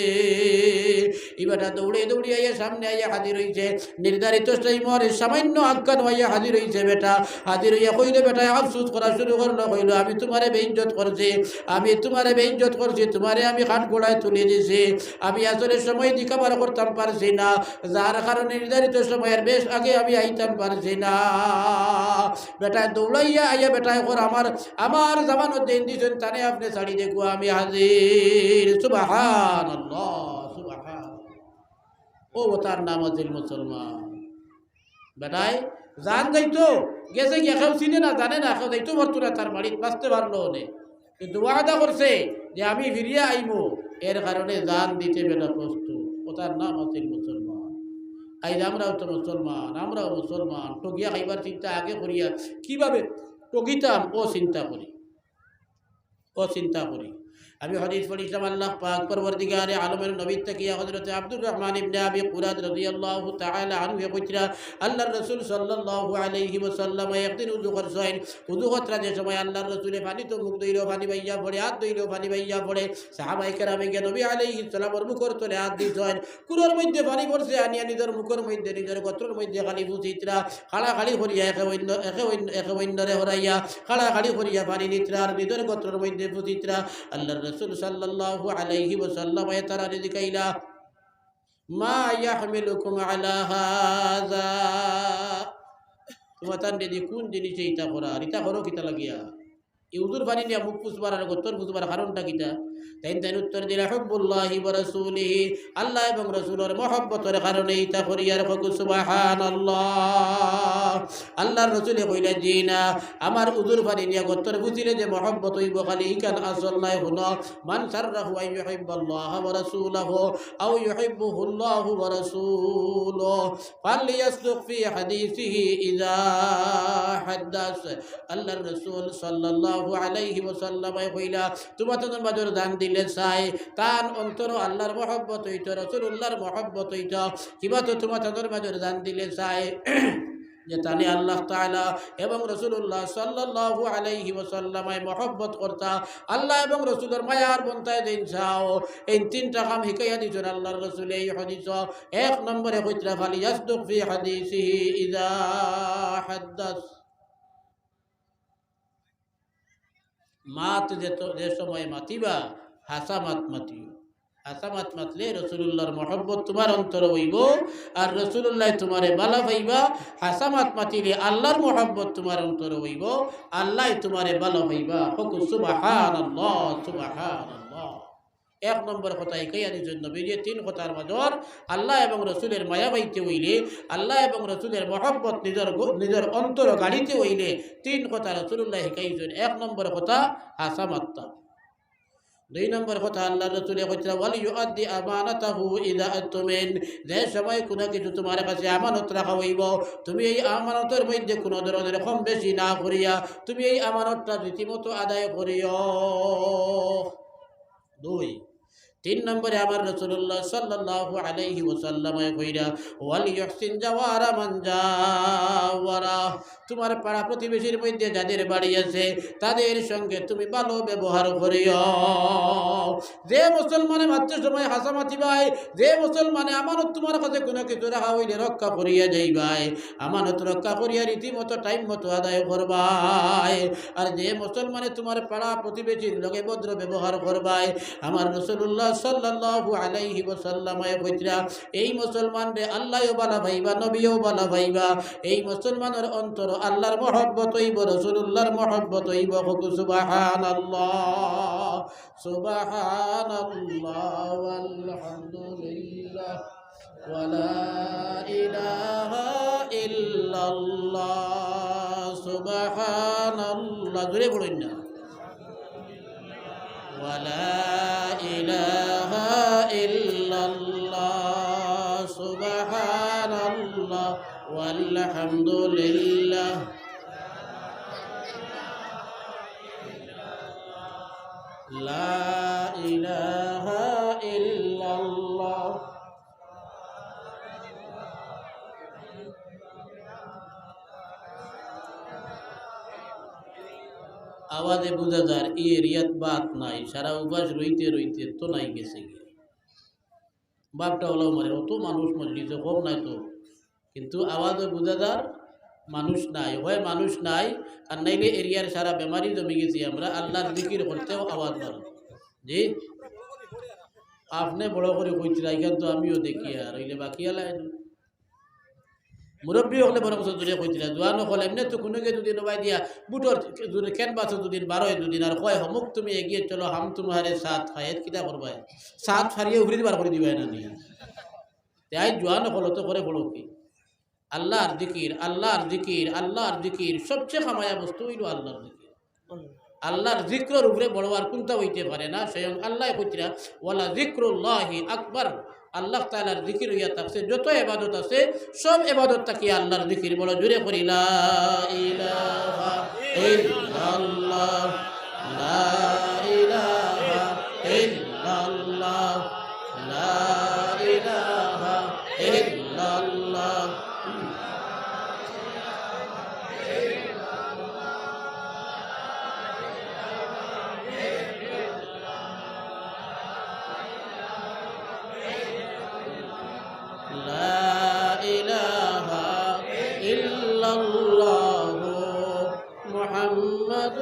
ই বেটা দৌড়ে দৌড়ে আইয়া সামনে আইয়া হাজির অইছে। নির্ধারিত টাইমর সামান্য আগ খানো আইয়া হাজির অইছে বেটা। হাজির অইয়া কইলো, বেটায় আফসোস করা শুরু করলো, কইলো, "আমি তুমারে বেইজ্জত করছি, আমি তুমারে বেইজ্জত করছি, তুমারে আমি কাঠগড়ায় তুলি দিছি, আমি আসলে সময়দি কভার করতাম পারছি না।" যার কারণে নির্ধারিত সময়ের বেশ আগে আমি আইতাম পারছি না। বেটায় দৌড়াইয়া আইয়া বেটায় কর, "আমার, আমার জামানত যেইন দিছইন, তানে আপনে ছাড়ি দেখো, আমি হাজির।" সুবহানাল্লাহ, সুবহানাল্লাহ। ও, ও তার নাম আছিল মুসলমান। বেটায় জান যাইতো, গেছে গিয়া কেউ চিনে না, জানে না, কেউ যাইতো পারতো না তার বাড়িত, বাঁচতে পারলো অনে। কিন্তু ওয়াদা করছে যে আমি ফিরিয়া আইমু, এর কারণে জান দিতে বেটা প্রস্তুত। ও তার নাম আছিল মুসলমান। আইজ আমরাও তো মুসলমান, আমরাও মুসলমান। ঠগিয়া খাইবার চিন্তা আগে করিয়া কিভাবে ঠগিতাম, ও চিন্তা করি, ও চিন্তা করি। আমি হাদিস পড়ছিলাম, আল্লাহ পাক পরওয়ারদিগারে আলমের নবী থাকিয়া হযরতে আব্দুর রহমান ইবনে আবি কুরাত রাদিয়াল্লাহু তাআলা আনহু কইতরা, আল্লাহর রাসূল সাল্লাল্লাহু আলাইহি ওয়াসাল্লাম একদিন উযু করছইন, উযু করতরা যে সময় আল্লাহর রাসূলে পানিত মুখ ধইলেও পানি বাইয়া পড়ে, আত ধইলেও পানি বাইয়া পড়ে। সাহাবায়ে কেরামে গিয়া নবী আলাইহিস সালামর মুখর তলে আত দিছইন। কুরোর মধ্যে পানি পড়ছে, আনিয়া নিজর মুখর মধ্যে, নিজর গত্রর মধ্যে খালি ফুছিতরা, কাড়াকাড়ি করিয়া একে অইন্য, একে অইন্য, একে অইন্যরে হরাইয়া, কাড়াকাড়ি করিয়া পানি নিতরা, আর নিজর গত্রর মধ্যে ফুছিতরা। আল্লাহর রাসূল সাল্লাল্লাহু আলাইহি ওয়াসাল্লাম এ তারারে জিকাইলা, ما يحملكم على هذا؟ তুমাতানরে দি কুন জিনিসে ইতা করার? ইতা করো কিতা লাগিয়া? ই উজুর পানি নিয়া মুখ ফুসবার আর গত্তর ফুসবার কারণটা কিতা? তাইন তাইন উত্তর দিলা, حب الله ورسوله, আল্লাহ এবং রসুলর মহব্বতর কারণে ইতা করিয়ার। কউক্কা সুবহানাল্লাহ। আল্লাহর রসুলে কইলা, জি না, আমার উজুর পানি নিয়া গত্তর ফুসিলে যে মহব্বত অইবো, খালি ইখান আসল নায়। হুনো, من سره أن يحب الله ورسوله أو يحبه الله ورسوله فليصدق في حديثه إذا حدث। আল্লাহর রসুল সাল্লাল্লাহু আলাইহি ওয়াসাল্লামে কইলা, তুমাতানর মাজর জান দিলে চাই, তান অন্তরো আল্লাহর মহব্বত অইতো, রাসুলুল্লাহর মহব্বত অইতো। কিবা তো তুমাতানর মাজর জান দিলে চাই যে তানে আল্লাহ তাআলা এবং রাসুলুল্লাহ সাল্লাল্লাহু আলাইহি ওয়াসাল্লামে মহব্বত করতা, আল্লাহ এবং রাসুলর মায়ার বন্তায় দিন চাও। এই তিনটা কাম হিকাইয়া দিছইন আল্লাহর রসুলে এই হাদিসো। এক নম্বরে কইতরা, فليصدق في حديثه إذا حدث। মাত যে তো, যে সময় মাতিবা, হাছা মাত মাতিও। হাছা মাত মাতলে রসুলুল্লাহর মহব্বত তুমার অন্তরো অইবো, আর রসুলুল্লায় তুমারে ভালা পাইবা। হাছা মাত মাতিলে আল্লাহর মহব্বত তুমার অন্তরো অইবো, আল্লায় তুমারে ভালা পাইবা। কউক্কা সুবহানাল্লাহ, সুবহানাল্লাহ। এক নম্বর কথা হিকাইয়া দিছইন নবীজিয়ে। তিন কথার মাজর আল্লাহ এবং রসুলর মায়া পাইতে অইলে, আল্লাহ এবং রসুলর মহব্বত নিজর গ-, নিজর অন্তরো গাড়িতে অইলে, তিন কথা রাসুলুল্লায় হিকাইছইন। এক নম্বর কথা হাছা মাততা। দুই নম্বর কথা আল্লাহর রসুলে কইতরা, وليؤد أمانته إذا اؤتمن। যে সময় কুনু কিছু তুমার কাছে আমানত রাখা অইবো, তুমি এই আমানতর মধ্যে কুনু ধরনের কম বেশি না করিয়া তুমি এই আমানতটা রীতিমতো আদায় করিও। দুই। তিন নম্বরে আমার রাসুলুল্লাহ সাল্লাল্লাহু আলাইহি ওয়াসাল্লামে কইরা, وليحسن جوار من جاوره। তুমার পাড়া প্রতিবেশীর মধ্যে যাদের বাড়ি আছে, তাদের সঙ্গে তুমি ভালো ব্যবহার করিও। যে মুসলমানে মাততে সময় হাছা মাতিবায়, যে মুসলমানে আমানত তুমার কাছে কুনু কিছু রাখা অইলে রক্ষা করিয়া যাইবায়, আমানত রক্ষা করিয়া রীতিমতো টাইম মতো আদায় করবায়। আর যে মুসলমানে তুমার পাড়া প্রতিবেশীর লগে ভদ্র ব্যবহার করবায়, আমার রাসুলুল্লাহ সাল্লাল্লাহু আলাইহি ওয়াসাল্লামে কইতরা, এই মুসলমানরে আল্লায়ও ভালা পাইবা, নবীও ভালা পাইবা। এই মুসলমানর অন্তরো আল্লাহর মহব্বত অইবো, রাসুলুল্লাহর মহব্বত অইবো। কউক্কা সুবহানাল্লাহ। سبحان الله والحمد لله ولا إله إلا الله. سبحان الله. জোরে পড়ইন না। ولا إله إلا الله. سبحان الله والحمد لله. لا إله إلا الله. আওয়াজে বুঝা যার ই এরিয়াত বাত নাই, সারা উপাস রইতে রইতে তো নাই গেছে গিয়া। বাপটা ওলাও মারে, অত মানুষ মজলিসে কম নাই তো, কিন্তু আওয়াজও বুঝা যার মানুষ নাই, হয় মানুষ নাই, আর নাইলে এরিয়ার সারা বেমারি জমি গেছি আমরা, আল্লাহর জিকির করতেও আওয়াজ বার। জি, আপনে বড় করি কইতরা, ইখান তো আমিও দেখি, আর অইলে বাকি আলাই না। মুরব্বী অকলে বড় কথা জুড়ে কইতরা, জোয়ান অকল এমনে তো কুনুকে দুদিন ওবায় দিয়া বুটর দুদিন, ক্যানভাসে দুদিন, বারোয় দুদিন, আর কয়, "হমুক তুমি এগিয়ে চলো, হাম তুমহারে সাথ হ্যায়", কিতা করবায়? সাথ ফারিয়ে উফরে বার করি দিবায় না নি? তে আইজ জোয়ান অকল অত করে বড় কি? আল্লাহর জিকির, আল্লাহর জিকির, আল্লাহর জিকির, সবচেয়ে কামায়া বস্তু অইলো আল্লাহর জিকির। আল্লাহর জিকিরর উপরে বড় আর কুনটা অইতে পারে না। স্বয়ং আল্লায় কইতরা, "ওয়ালা যিকরুল্লাহি আকবার।" আল্লাহ তাআলার জিকির অইয়া থাকছে, যত ইবাদত আছে, সব ইবাদত থাকি আল্লাহর জিকির বড়। জোরে করি, লা ইলাহা ইল্লাল্লাহ, লা ইলাহা ইল্লাল্লাহ, লা ইলাহা ইল্লাল্লাহ। لا إله إلا الله محمد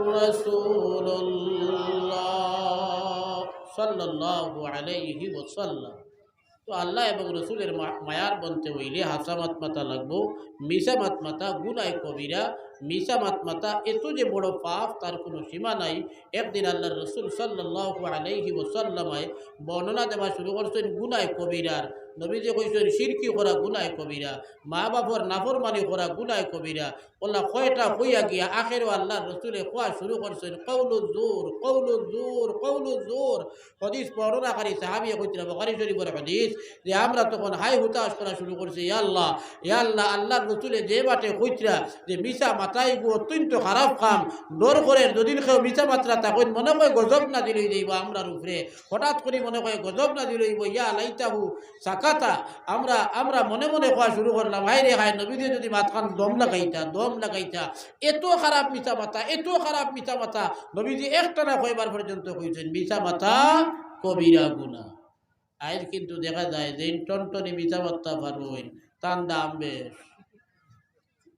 رسول الله صلى الله عليه وسلم. তো আল্লাহ এবং রসুলের মা-, মায়ার বনতে অইলে হাছা মাত মাতা লাগবো। মিছা মাত মাতা গুনায় কবিরা। মিছা মাত মাতা এত যে বড় পাপ, তার কোনো সীমা নাই। একদিন আল্লাহর রসুল সাল্লাল্লাহু আলাইহি ওয়াসাল্লামে বর্ণনা দেওয়া শুরু করছেন গুনায় কবিরার। নবীজি কইছেন, "শিরকি করা গুনায় কবিরা, মা বাপর নাফরমানি করা গুনায় কবিরা।" অলা কয়টা কইয়া গিয়া আখেরো আল্লাহর রসুলে কওয়া শুরু করছেন, "কওলু জুর, কওলু জুর, কওলু জুর।" হাদিস বর্ণনাকারী সাহাবীয়ে কইতরা, বুখারী শরীফর হাদিস, যে আমরা তখন হায় হুতাশ করা শুরু করছি, "ইয়া আল্লাহ, ইয়া আল্লাহ, আল্লাহর রসুলে যে বাটে কইতরা যে মিছা মাতাই গু অত্যন্ত খারাপ কাম, ডর করের যদিন কেউ মিছা মাতরা তখন মনে কয় গজব নাজিল অই যাইবো আমরার উপরে, হঠাৎ করি মনে কয় গজব নাজিল অইবো, ইয়া লাইতাহু সাকাতা।" আমরা, আমরা মনে মনে কওয়া শুরু করলাম, "হায় রে হায়, নবীজি যদি মাতখান দম লাগাইতা, দম লাগাইতা।" এত খারাপ মিছা মাতা, এত খারাপ মিছা মাতা, নবীজি একটানা কয়বার পর্যন্ত কইছেন, "মিছা মাতা কবিরা গুনা।" আইজ কিন্তু দেখা যায় যে টনটনি মিছা মাততা পারইন, তান দাম বেশ।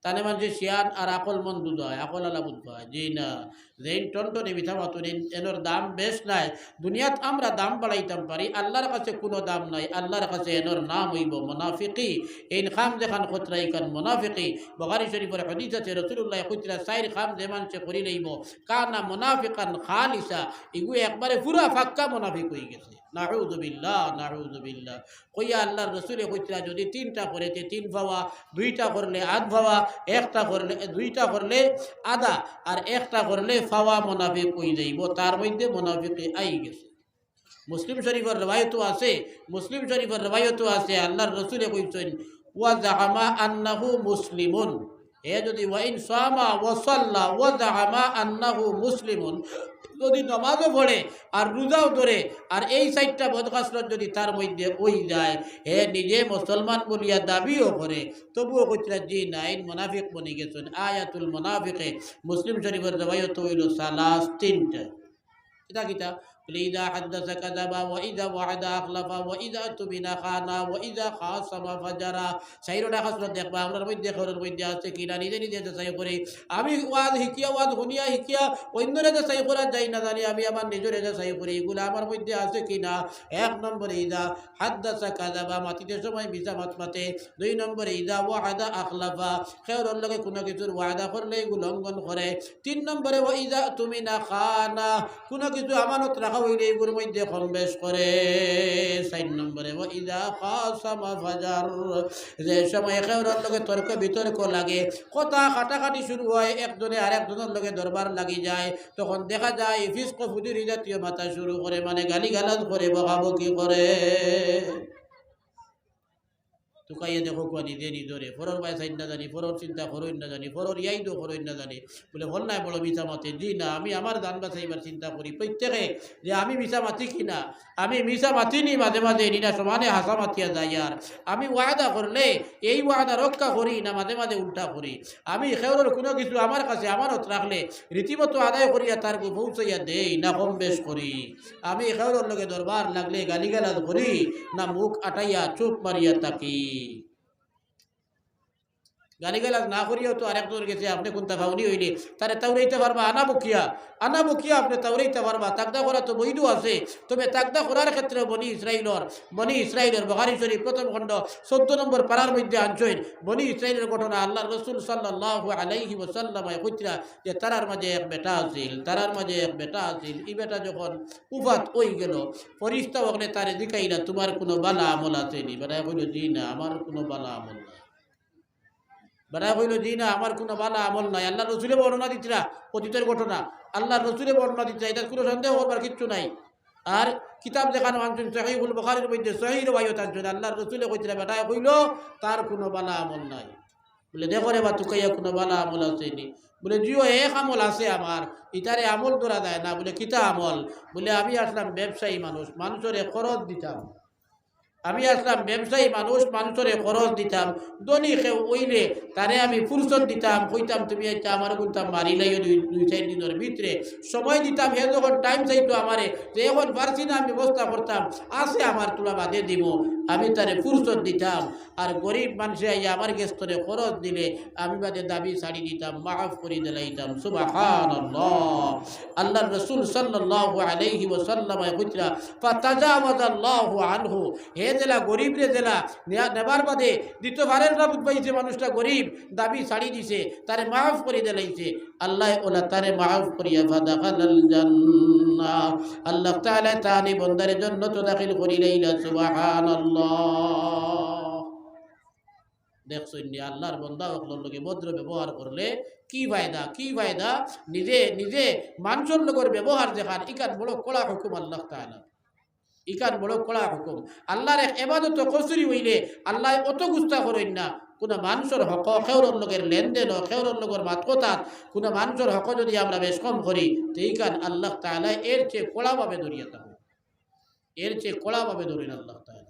তানে মানষে শিয়ান আর আকলমন্দ বুঝায়, আকলআলা বুঝায়। জি না, যেইন টনটনি মিছা মাতুন, এইন, এনর দাম বেশ নাই। দুনিয়াত আমরা দাম বাড়াইতাম পারি, আল্লাহর কাছে কুনু দাম নাই। আল্লাহর কাছে এনর নাম অইবো মুনাফিকি। এইন কাম যেখান করতরা ইখান মুনাফিকি। বুখারী শরীফর হাদিস আছে, রাসূলুল্লাহ কইতরা, চাইর কাম যে মানষে করি লইবো, কানা মুনাফিকান খালিসা, ইগু একবারে পুরা পাক্কা মুনাফিক অই গেছে। নাউযুবিল্লাহ, নাউযুবিল্লাহ। কইয়া আল্লাহর রসুলে কইতরা, যদি তিনটা করে তে তিন পাওয়া, দুইটা করলে আধ পাওয়া, একটা করলে, দুইটা করলে আধা, আর একটা করলে পাওয়া মুনাফিক অই যাইবো, তার মধ্যে মুনাফিকি আই গেছে। মুসলিম শরীফর রেওয়ায়তো আছে, মুসলিম শরীফর রেওয়ায়তো আছে, আল্লাহর রসুলে কইছেন, "ওয়া জাআমা আন্নাহু মুসলিমুন।" হে যদি ওয়া ইন সামা ওয়া সাল্লা ওয়া জাআমা আন্নাহু মুসলিমুন, যদি নামাজও পড়ে আর রোজাও ধরে আর এই চাইরটা বদখাসলত যদি তার মধ্যে অই যায়, হে নিজে মুসলমান বলিয়া দাবিও করে, তবুও কইতরা জি না, এইন মুনাফিক বনি গেছেন। আয়াতুল মুনাফিকে মুসলিম শরীফর রেওয়ায়ত অইলো সালাস তিনটা। কিতা কিতা? বলে, "ইযা হাদ্দাসা কাযাবা, ওয়া ইযা ওয়াআদা আখলাফা, ওয়া ইযা তুমিনা খানা, ওয়া ইযা খাসামা ফাজারা।" চাইরোটা খাসলত দেখবা, আমরার মধ্যে, কেউরর মধ্যে আছে কিনা, নিজে নিজে যাচাই করি। আমি ওয়াজ হিকিয়া, ওয়াজ হুনিয়া হিকিয়া, অইন্যরে যাচাই করা যায় না জানি, আমি আমার নিজরে যাচাই করি, ইগুলা আমার মধ্যে আছে কিনা। এক নম্বরে, ইযা হাদ্দাসা কাযাবা, মাতিতে সময় মিছা মাত মাতে। দুই নম্বরে, ইযা ওয়াআদা আখলাফা, কেউরর লগে কুনু কিছুর ওয়াদা করলে ইগু লঙ্ঘন করে। তিন নম্বরে, ওয়া ইযা তুমিনা খানা, কুনু কিছু আমানত রাখা অইলে ইগুর মধ্যে কম বেশ করে। চাইর নম্বরে, ওয়া ইযা খাসামা ফাজার, যে সময় কেউরর লগে তর্ক বিতর্ক লাগে, কথা কাটাকাটি শুরু হয়, একজনে আরেকজনর লগে দরবার লাগি যায়, তখন দেখা যায় ফিসক ফুজুরি জাতীয় মাতা শুরু করে, মানে গালিগালাজ করে, বকাবকি করে। তুকাইয়া দেখো কুয়া নিজে নিজরে, পরর বায় চাইন না জানি, পরর চিন্তা করইন না জানি, পরর ইয়াইদো করইন না জানি। বলে, "হল নাই বড় মিছা মাতে, জি না, আমি আমার জান বাঁচাইবার চিন্তা করি।" প্রত্যেকে যে আমি মিছা মাতি কি না, আমি মিছা মাতি নি মাঝে মাঝে, নি না সমানে হাছা মাতিয়া যাই। আর আমি ওয়াদা করলে এই ওয়াদা রক্ষা করি না, মাঝে মাঝে উল্টা করি। আমি কেউরর কুনু কিছু আমার কাছে আমানত রাখলে রীতিমতো আদায় করিয়া তার গু পৌঁছাইয়া দেই না কম বেশ করি। আমি কেউরর লগে দরবার লাগলে গালিগালাজ করি না মুখ আটাইয়া চুপ মারিয়া থাকি। গালিগালাজ না করিয়াও তো আরেকজনর গেছে আপনে কুনতা পাওনি অইলে তারে তাওরাইতা পারবা, আনা বকিয়া, আনা বকিয়া আপনে তাওরাইতা পারবা। তাগদা করা তো বৈধ আছে, তবে তাগদা করার ক্ষেত্রে বনি ইসরাইলর, বনি ইসরাইলর বুখারী শরীফ প্রথম খণ্ড চৌদ্দ নম্বর পারার মধ্যে আনছইন, বনি ইসরাইলর ঘটনা আল্লাহর রসুল সাল্লাল্লাহু আলাইহি ওয়াসাল্লামে কইতরা যে তারার মাঝে এক বেটা আছিল, তারার মাঝে এক বেটা আছিল, ই বেটা যখন উফাত অই গেল, ফিরিস্তা অকলে তারে জিকাইলা, "তুমার কুনু বালা আমল আছে নি?" বেটায় কইলো, "জি না, আমার কুনু বালা আমল নাই।" বেটায় কইলো, "জি না, আমার কুনু বালা আমল নাই।" আল্লাহর রসুলে বর্ণনা দিতরা, অতীতর ঘটনা। আল্লাহর রসুলে বর্ণনা দিতরা, ইটাত কুনু সন্দেহ করবার কিচ্ছু নাই। আর কিতাব যেখানো আনছইন, সহিহুল বুখারীর মধ্যে সহিহ রেওয়ায়ত আনছইন, আল্লাহর রসুলে কইতরা, বেটায় কইলো, "তার কুনু বালা আমল নাই।" বলে, "দেখো রে বা, তুকাইয়া কুনু বালা আমল আছে নি?" বলে, "জি অয়, এক আমল আছে আমার, ইটারে আমল ধরা যায় না।" বলে, "কিতা আমল?" বলে, "আমি আছলাম ব্যবসায়ী মানুষ, মানষরে খরচ দিতাম। আমি আছলাম ব্যবসায়ী মানুষ, মানষরে খরচ দিতাম। ধনী কেউ অইলে তারে আমি ফুরসত দিতাম, কইতাম, 'তুমি আইচ্ছা আমারে কুনতা মারিলাইও দুই, দুই চাইর দিনর ভিতরে।' সময় দিতাম, হে যখন টাইম চাইতো আমারে, যে এখন পারছি না, আমি ব্যবস্থা করতাম, আছে আমার, তুলা বাদে দিমু, আমি তারে ফুরসত দিতাম।" আর গরিব মানষে আইয়া আমার গেছ থনে খরচ দিলে আমি বাদে দাবি ছাড়ি দিতাম, মাফ করি দিলাইতাম। সুবহানাল্লাহ। আল্লাহর রাসূল সাল্লাল্লাহু আলাইহি ওয়াসাল্লাম কইতরা, "ফাতাজাওয়াজাল্লাহু আনহু।" হে যেলা, গরিবরে যেলা, নেয়া-, নেবার বাদে দিতো পারের না, বুঝবাইছে মানুষটা গরিব, দাবি ছাড়ি দিছে, তারে মাফ করি দিলাইছে। আল্লায় ওলা তারে মাফ করিয়া ফাদাখালাল জান্নাহ। আল্লাহ তাআলায় তান ই বন্দারে জন্নতো দাখিল করিলাইলা। সুবহানাল্লাহ। দেখছইন নি, আল্লাহর বন্দা অকলর লগে ভদ্র ব্যবহার করলে কি ফায়দা, কি ফায়দা? নিজে, নিজে মানষর লগর ব্যবহার যেখান, ইখান বড় কড়া হুকুম আল্লাহ তাআলা। ইখান বড় কড়া হুকুম। আল্লাহর এক এবাদতো কসুরি অইলে আল্লায় অত গুসা করইন না। কুনু মানষর হকো, খেউরর লগর লেনদেনো, খেউরর লগর মাতকথাত কুনু মানষর হকো যুদি আমরা বেশকম করি, তে ইখান আল্লাহ তাআলায় এর চেয়ে কড়াভাবে ধরিয়া থাকইন। এর চেয়ে কড়াভাবে ধরইন আল্লাহ তাআলা।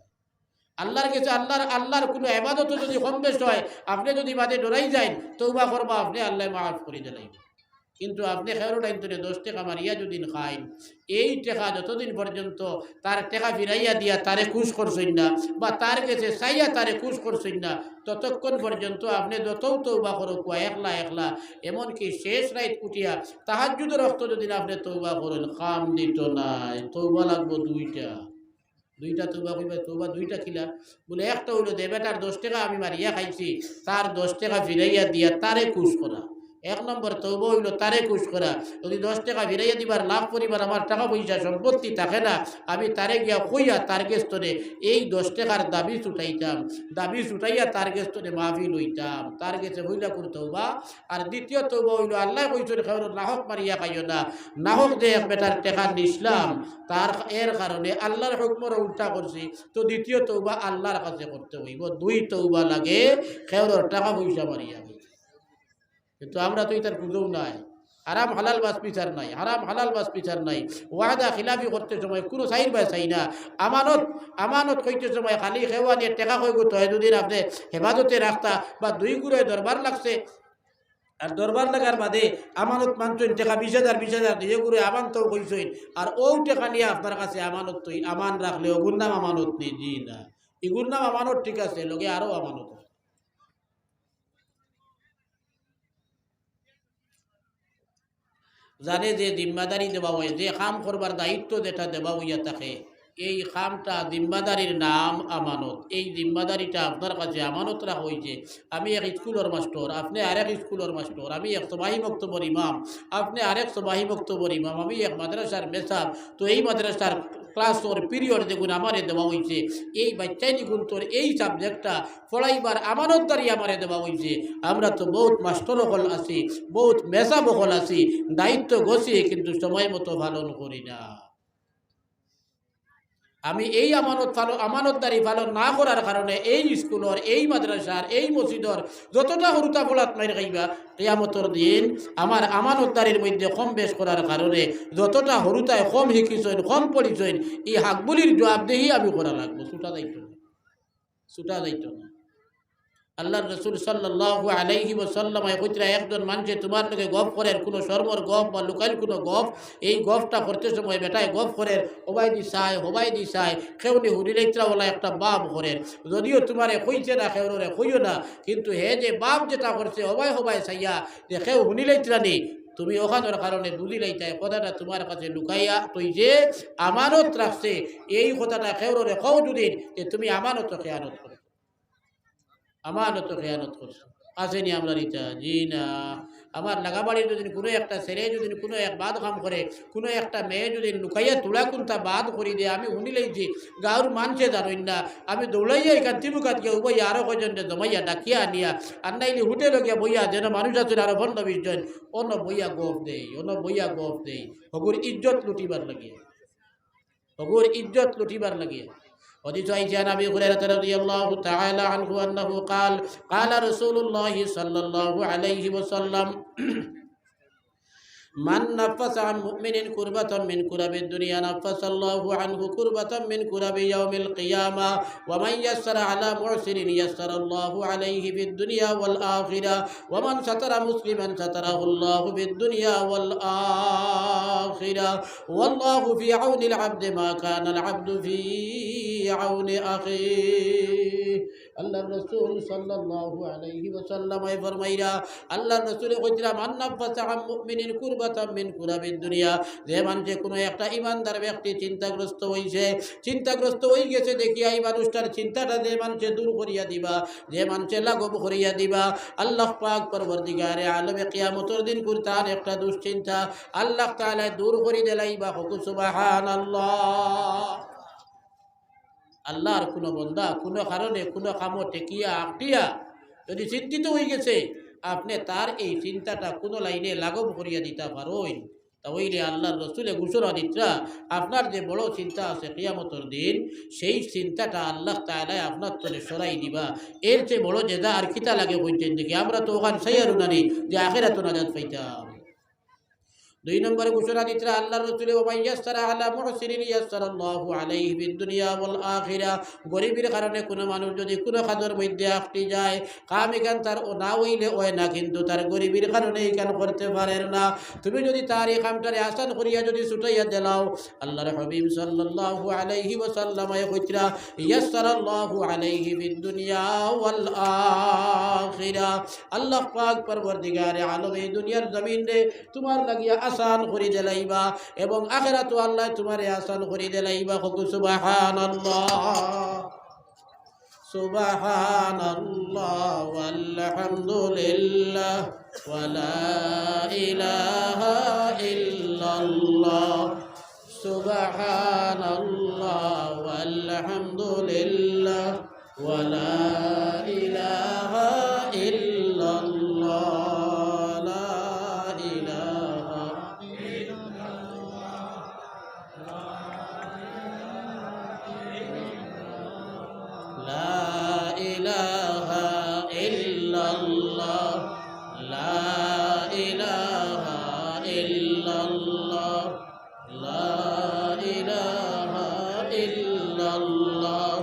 আল্লাহর গেছে, আল্লাহর, আল্লাহর কুনু এবাদতো যুদি কম বেশ অয়, আপনে যুদি বাদে ডরাই যাইন, তওবা করবা আপনে, আল্লায় মাফ করি দিলাইবা। কিন্তু আপনে খেউরর টাইন তনে দশ টেকা মারিয়া যুদি খাইন, এই টেকা যতদিন পর্যন্ত তার টেকা ফিরাইয়া দিয়া তারে খুশ করছইন না, বা তার গেছে চাইয়া তারে খুশ করছইন না, ততক্ষণ পর্যন্ত আপনে যতউ তওবা করউক্কা একলা একলা, এমনকি শেষ রাইত উঠিয়া তাহাজ্জুদর অক্ত যুদি আপনে তওবা করইন, কাম দিতো নায়। তওবা লাগবো দুইটা। দুইটা তওবা কইবা, তওবা দুইটা কিলা? বলে, একটা অইলো যে বেটার দশ টেকা আমি মারিয়া খাইছি, তার দশ টেকা ফিরাইয়া দিয়া তারে খুশ করা। এক নম্বর তওবা অইলো তারে খুশ করা। যুদি দশ টেকা ফিরাইয়া দিবার লাখ পরিমাণ আমার টেকা পয়সা সম্পত্তি থাকে না, আমি তারে গিয়া কইয়া তার গেছ তনে এই দশ টেকার দাবি ছুটাইতাম, দাবি ছুটাইয়া তার গেছ তনে মাফি লইতাম, তার গেছে পয়লা করি তওবা। আর দ্বিতীয় তওবা অইলো আল্লায় কইছইন, খেউরর নাহক মারিয়া খাইও না, নাহক যে এক বেটার টেকা নিছলাম, তার এর কারণে আল্লাহর হুকুমর উল্টা করছি, তো দ্বিতীয় তওবা আল্লাহর কাছে করতে অইবো। দুই তওবা লাগে, খেউরর টেকা পয়সা মারিয়া খাইয়া। কিন্তু আমরা তো ইতার খুঁজেও নাই। হারাম হালাল বাছ বিচার নাই, হারাম হালাল বাছ বিচার নাই। ওয়াদা খিলাফি করতে সময় কুনু চাইর বায় চাই না। আমানত, আমানত কইতে সময় খালি খেওয়া নিয়া টেকা কয় গো, তয় দুদিন আপনে হেফাজতে রাখতা বা দুই গুরুয়ে দরবার লাগছে, আর দরবার লাগার বাদে আমানত মানছইন, টেকা বিশ হাজার, বিশ হাজার, দুই গুরুয়ে আমানতও কইছইন, আর অউ টেকা নিয়া আপনার কাছে আমানত তই, আমান রাখলে অগুর নাম আমানত নি? জি না। ইগুর নাম আমানত, ঠিক আছে, লগে আরো আমানত আছে। যারে যে জিম্মাদারি দেওয়া অয়, যে কাম করবার দায়িত্ব যেটা দেওয়া অইয়া থাকে, এই কামটা, জিম্মাদারির নাম আমানত। এই জিম্মাদারিটা আপনার কাছে আমানত রাখা অইছে। আমি এক স্কুলর মাস্টর, আপনে আরেক স্কুলর মাস্টর, আমি এক সবাহি মক্তবর ইমাম, আপনে আরেক সবাহি মক্তবর ইমাম, আমি এক মাদ্রাসার মেসাব। তো এই মাদ্রাসার ক্লাসর পিরিয়ড যেগুন আমারে দেওয়া অইছে, এই বাইচ্চাইন ইগুনতর এই সাবজেক্টটা পড়াইবার আমানতদারি আমারে দেওয়া অইছে। আমরা তো বউত মাস্টর অকল আছি, বউত মেসাব অকল আছি, দায়িত্ব গছি, কিন্তু সময় মতো পালন করি না। আমি এই আমানত পালন, আমানতদারি পালন না করার কারণে এই স্কুলর, এই মাদ্রাসার, এই মসজিদর যতটা হুরুতায় ফলাত মাইর খাইবা, কিয়ামতর দিন আমার আমানতদারির মধ্যে কম বেশ করার কারণে যতটা হুরুতায় কম হিকিছইন, কম পড়িছইন, ই হকগুলির জবাবদেহি আমি করা লাগবো। ছুটা যাইতো না, ছুটা যাইতো না। আল্লাহর রাসূল সাল্লাল্লাহু আলাইহি ওয়াসাল্লাম কইতরা, একজন মানষে তুমার লগে গফ করের, কুনু শরমর গফ বা লুকাইল কুনু গফ, এই গফটা করতে সময় বেটায় গফ করের, হবায়দি চায়, হবায়দি চায়, কেউ নি হুনিলাইতরা ওলা একটা ভাব করের। যদিও তুমারে কইছে না, কেউরে কইও না, কিন্তু হে যে ভাব যেটা করছে, হবায় হবায় চাইয়া যে কেউ হুনিলাইতরা নি, তুমি অখানর কারণে বুঝিলাইতায় কথাটা তুমার কাছে লুকাইয়া থইছে, আমানত রাখছে। এই কথাটা কেউরে কও যুদি যে তুমি আমানতো খেয়ানত করছো, আমানতো খেয়ানত করছো। আছে নি আমরার ইতা? জি না। আমার লাগাবাড়ির যুদি কুনু একটা ছেলে যুদি কুনু এক বাদ কাম করে, কুনু একটা মেয়ে যুদি লুকাইয়া তুলা কুন্তা বাদ করি দেয়, আমি হুনিলাইছি, গাউর মানষে জানইন না, আমি দৌড়াইয়া ইখান তিমুকাত গিয়া উবাইয়া আরো কয়জনরে জমাইয়া ডাকিয়া আনিয়া, আর নাইলে হোটেলো গিয়া বইয়া, যেন মানুষ আছইন আরো পনরো বিশ জন, অনো বইয়া গফ দেই, অনো বইয়া গফ দেই। হগুর ইজ্জত লুটিবার লাগিয়া, হগুর ইজ্জত লুটিবার লাগিয়া। হাদিস আইছে, عن أبي هريرة رضي الله تعالى عنه أنه قال، قال رسول الله صلى الله عليه وسلم، من نفس عن مؤمن كربة من كرب الدنيا نفس الله عنه كربة من كرب يوم القيامة، ومن يسر على معسر يسر الله عليه في الدنيا والآخرة، ومن ستر مسلما ستره الله في الدنيا والآخرة، والله في عون العبد ما كان العبد في عون أخيه. আল্লাহর রাসূল সাল্লাল্লাহু আলাইহি ওয়াসাল্লামে ফরমাইরা, আল্লাহর রাসূলে কইতরা, "মান নাফাসা আন মুমিনিন কুরবাতাম মিন কুরাবিদ দুনিয়া।" যে মানষে কুনু একটা ইমানদার ব্যক্তি চিন্তাগ্রস্ত অইছে, চিন্তাগ্রস্ত অইগেছে দেখিয়া ই মানুষটার চিন্তাটা যে মানষে দূর করিয়া দিবা, যে মানষে লাঘব করিয়া দিবা, আল্লাহ পাক পরওয়ারদিগারে আলমে কিয়ামতর দিন কুরতান একটা দুশ্চিন্তা আল্লাহ তাআলায় দূর করি দিলাইবা। কউক্কা সুবহানাল্লাহ। আল্লাহর কুনু বন্দা কুনু কারণে কুনু কামো ঠেকিয়া আটকিয়া যদি চিন্তিত অইগেছে, আপনে তার এই চিন্তাটা কুনু লাইনে লাঘব করিয়া দিতা পারইন, তা অইলে আল্লাহর রসুলে ঘোষণা দিতরা, আপনার যে বড় চিন্তা আছে কিয়ামতর দিন, সেই চিন্তাটা আল্লাহ তাআলায় আপনার তনে সরাই দিবা। এর চেয়ে বড় জেজা আর কিতা লাগে কইন দেখি? আমরা তো অখান চাইয়ার না নি যে আখেরাতো নাজাত পাইতাম। দুই নম্বরে ঘোষণা দিতরা আল্লাহর রসুলে, "ওয়া মান ইয়াসসারা আলা মুসিরিন ইয়াসসারাল্লাহু আলাইহি ফিদ দুনিয়া ওয়াল আখিরা।" গরিবের কারণে কুনু মানুষ যদি কুনু কাজর মধ্যে আটকি যায়, কাম ইখান তার ও না অইলে অয় না, কিন্তু তার গরিবের কারণে ইখান করতে পারের না। তুমি যদি তার ই কামটারে আসান করিয়া যদি ছুটাইয়া দিলাও, আল্লাহর হাবিব সাল্লাল্লাহু আলাইহি ওয়াসাল্লামে কইতরা, "ইয়াসসারাল্লাহু আলাইহি ফিদ দুনিয়া ওয়াল আখিরা।" আল্লাহ পাক পরওয়ারদিগারে আলম এই দুনিয়ার জমিনরে তুমার লাগিয়া আসান করি দিলাইবা এবং আখেরাতো আল্লায় তুমারে আসান করি দিলাইবা। কউক্কা সুবহানাল্লাহ। সুবহানাল্লাহ ওয়ালহামদুলিল্লাহ ওয়ালা ইলাহা ইল্লাল্লাহ। সুবহানাল্লাহ ওয়ালহামদুলিল্লাহ ওয়ালা ইলাহা ইল্লাল্লাহ। লা ইলাহা لا إله إلا الله، لا إله إلا الله، لا إله إلا الله،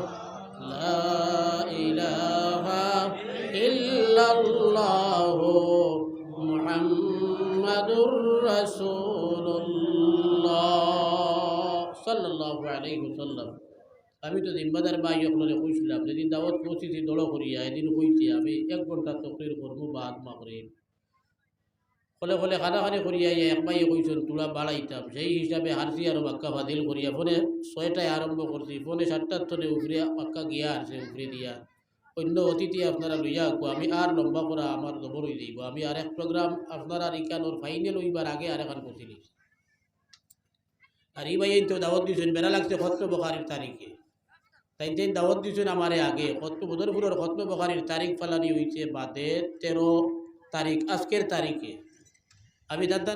لا إله إلا الله، محمد رسول الله، صلى الله عليه وسلم। আমি তো জিম্মাদার ভাই অকলরে কইছিলাম, যেদিন দাওয়াত পৌঁছিছি দড় করিয়া, এদিন কইছি আমি এক ঘন্টা তকরির করমু বাদ মাগরিব। কলে কলে কানাকানি করিয়া আইয়া এক ভাইয়ে কইছইন, "তুরা বাড়াইতাম।" সেই হিসাবে হারছি আরো বাক্কা ফাজিল করিয়া, ফোনে ছয়টায় আরম্ভ করছি, ফোনে সাতটার তনে উপরে বাক্কা গিয়া হারছে উপরে দিয়া। অন্য অতিথি আপনারা লইয়া আউক্কা, আমি আর লম্বা করা আমার জবর অইযাইবো। আমি আর এক program আপনারার ইখানোর final অইবার আগে আর এখান করছিলি। আর ই ভাইয়াইন্তে দাওয়াত দিছইন, বেড়া লাগছে খতমে বুখারীর তারিখে। তাইন তাইন দাওয়াত দিছইন আমারে আগে। খতমে বদরপুরর খতমে বুখারীর তারিখ ফালানি অইছে বাদে তেরো তারিখ, আজকের তারিখে। আমি তান তান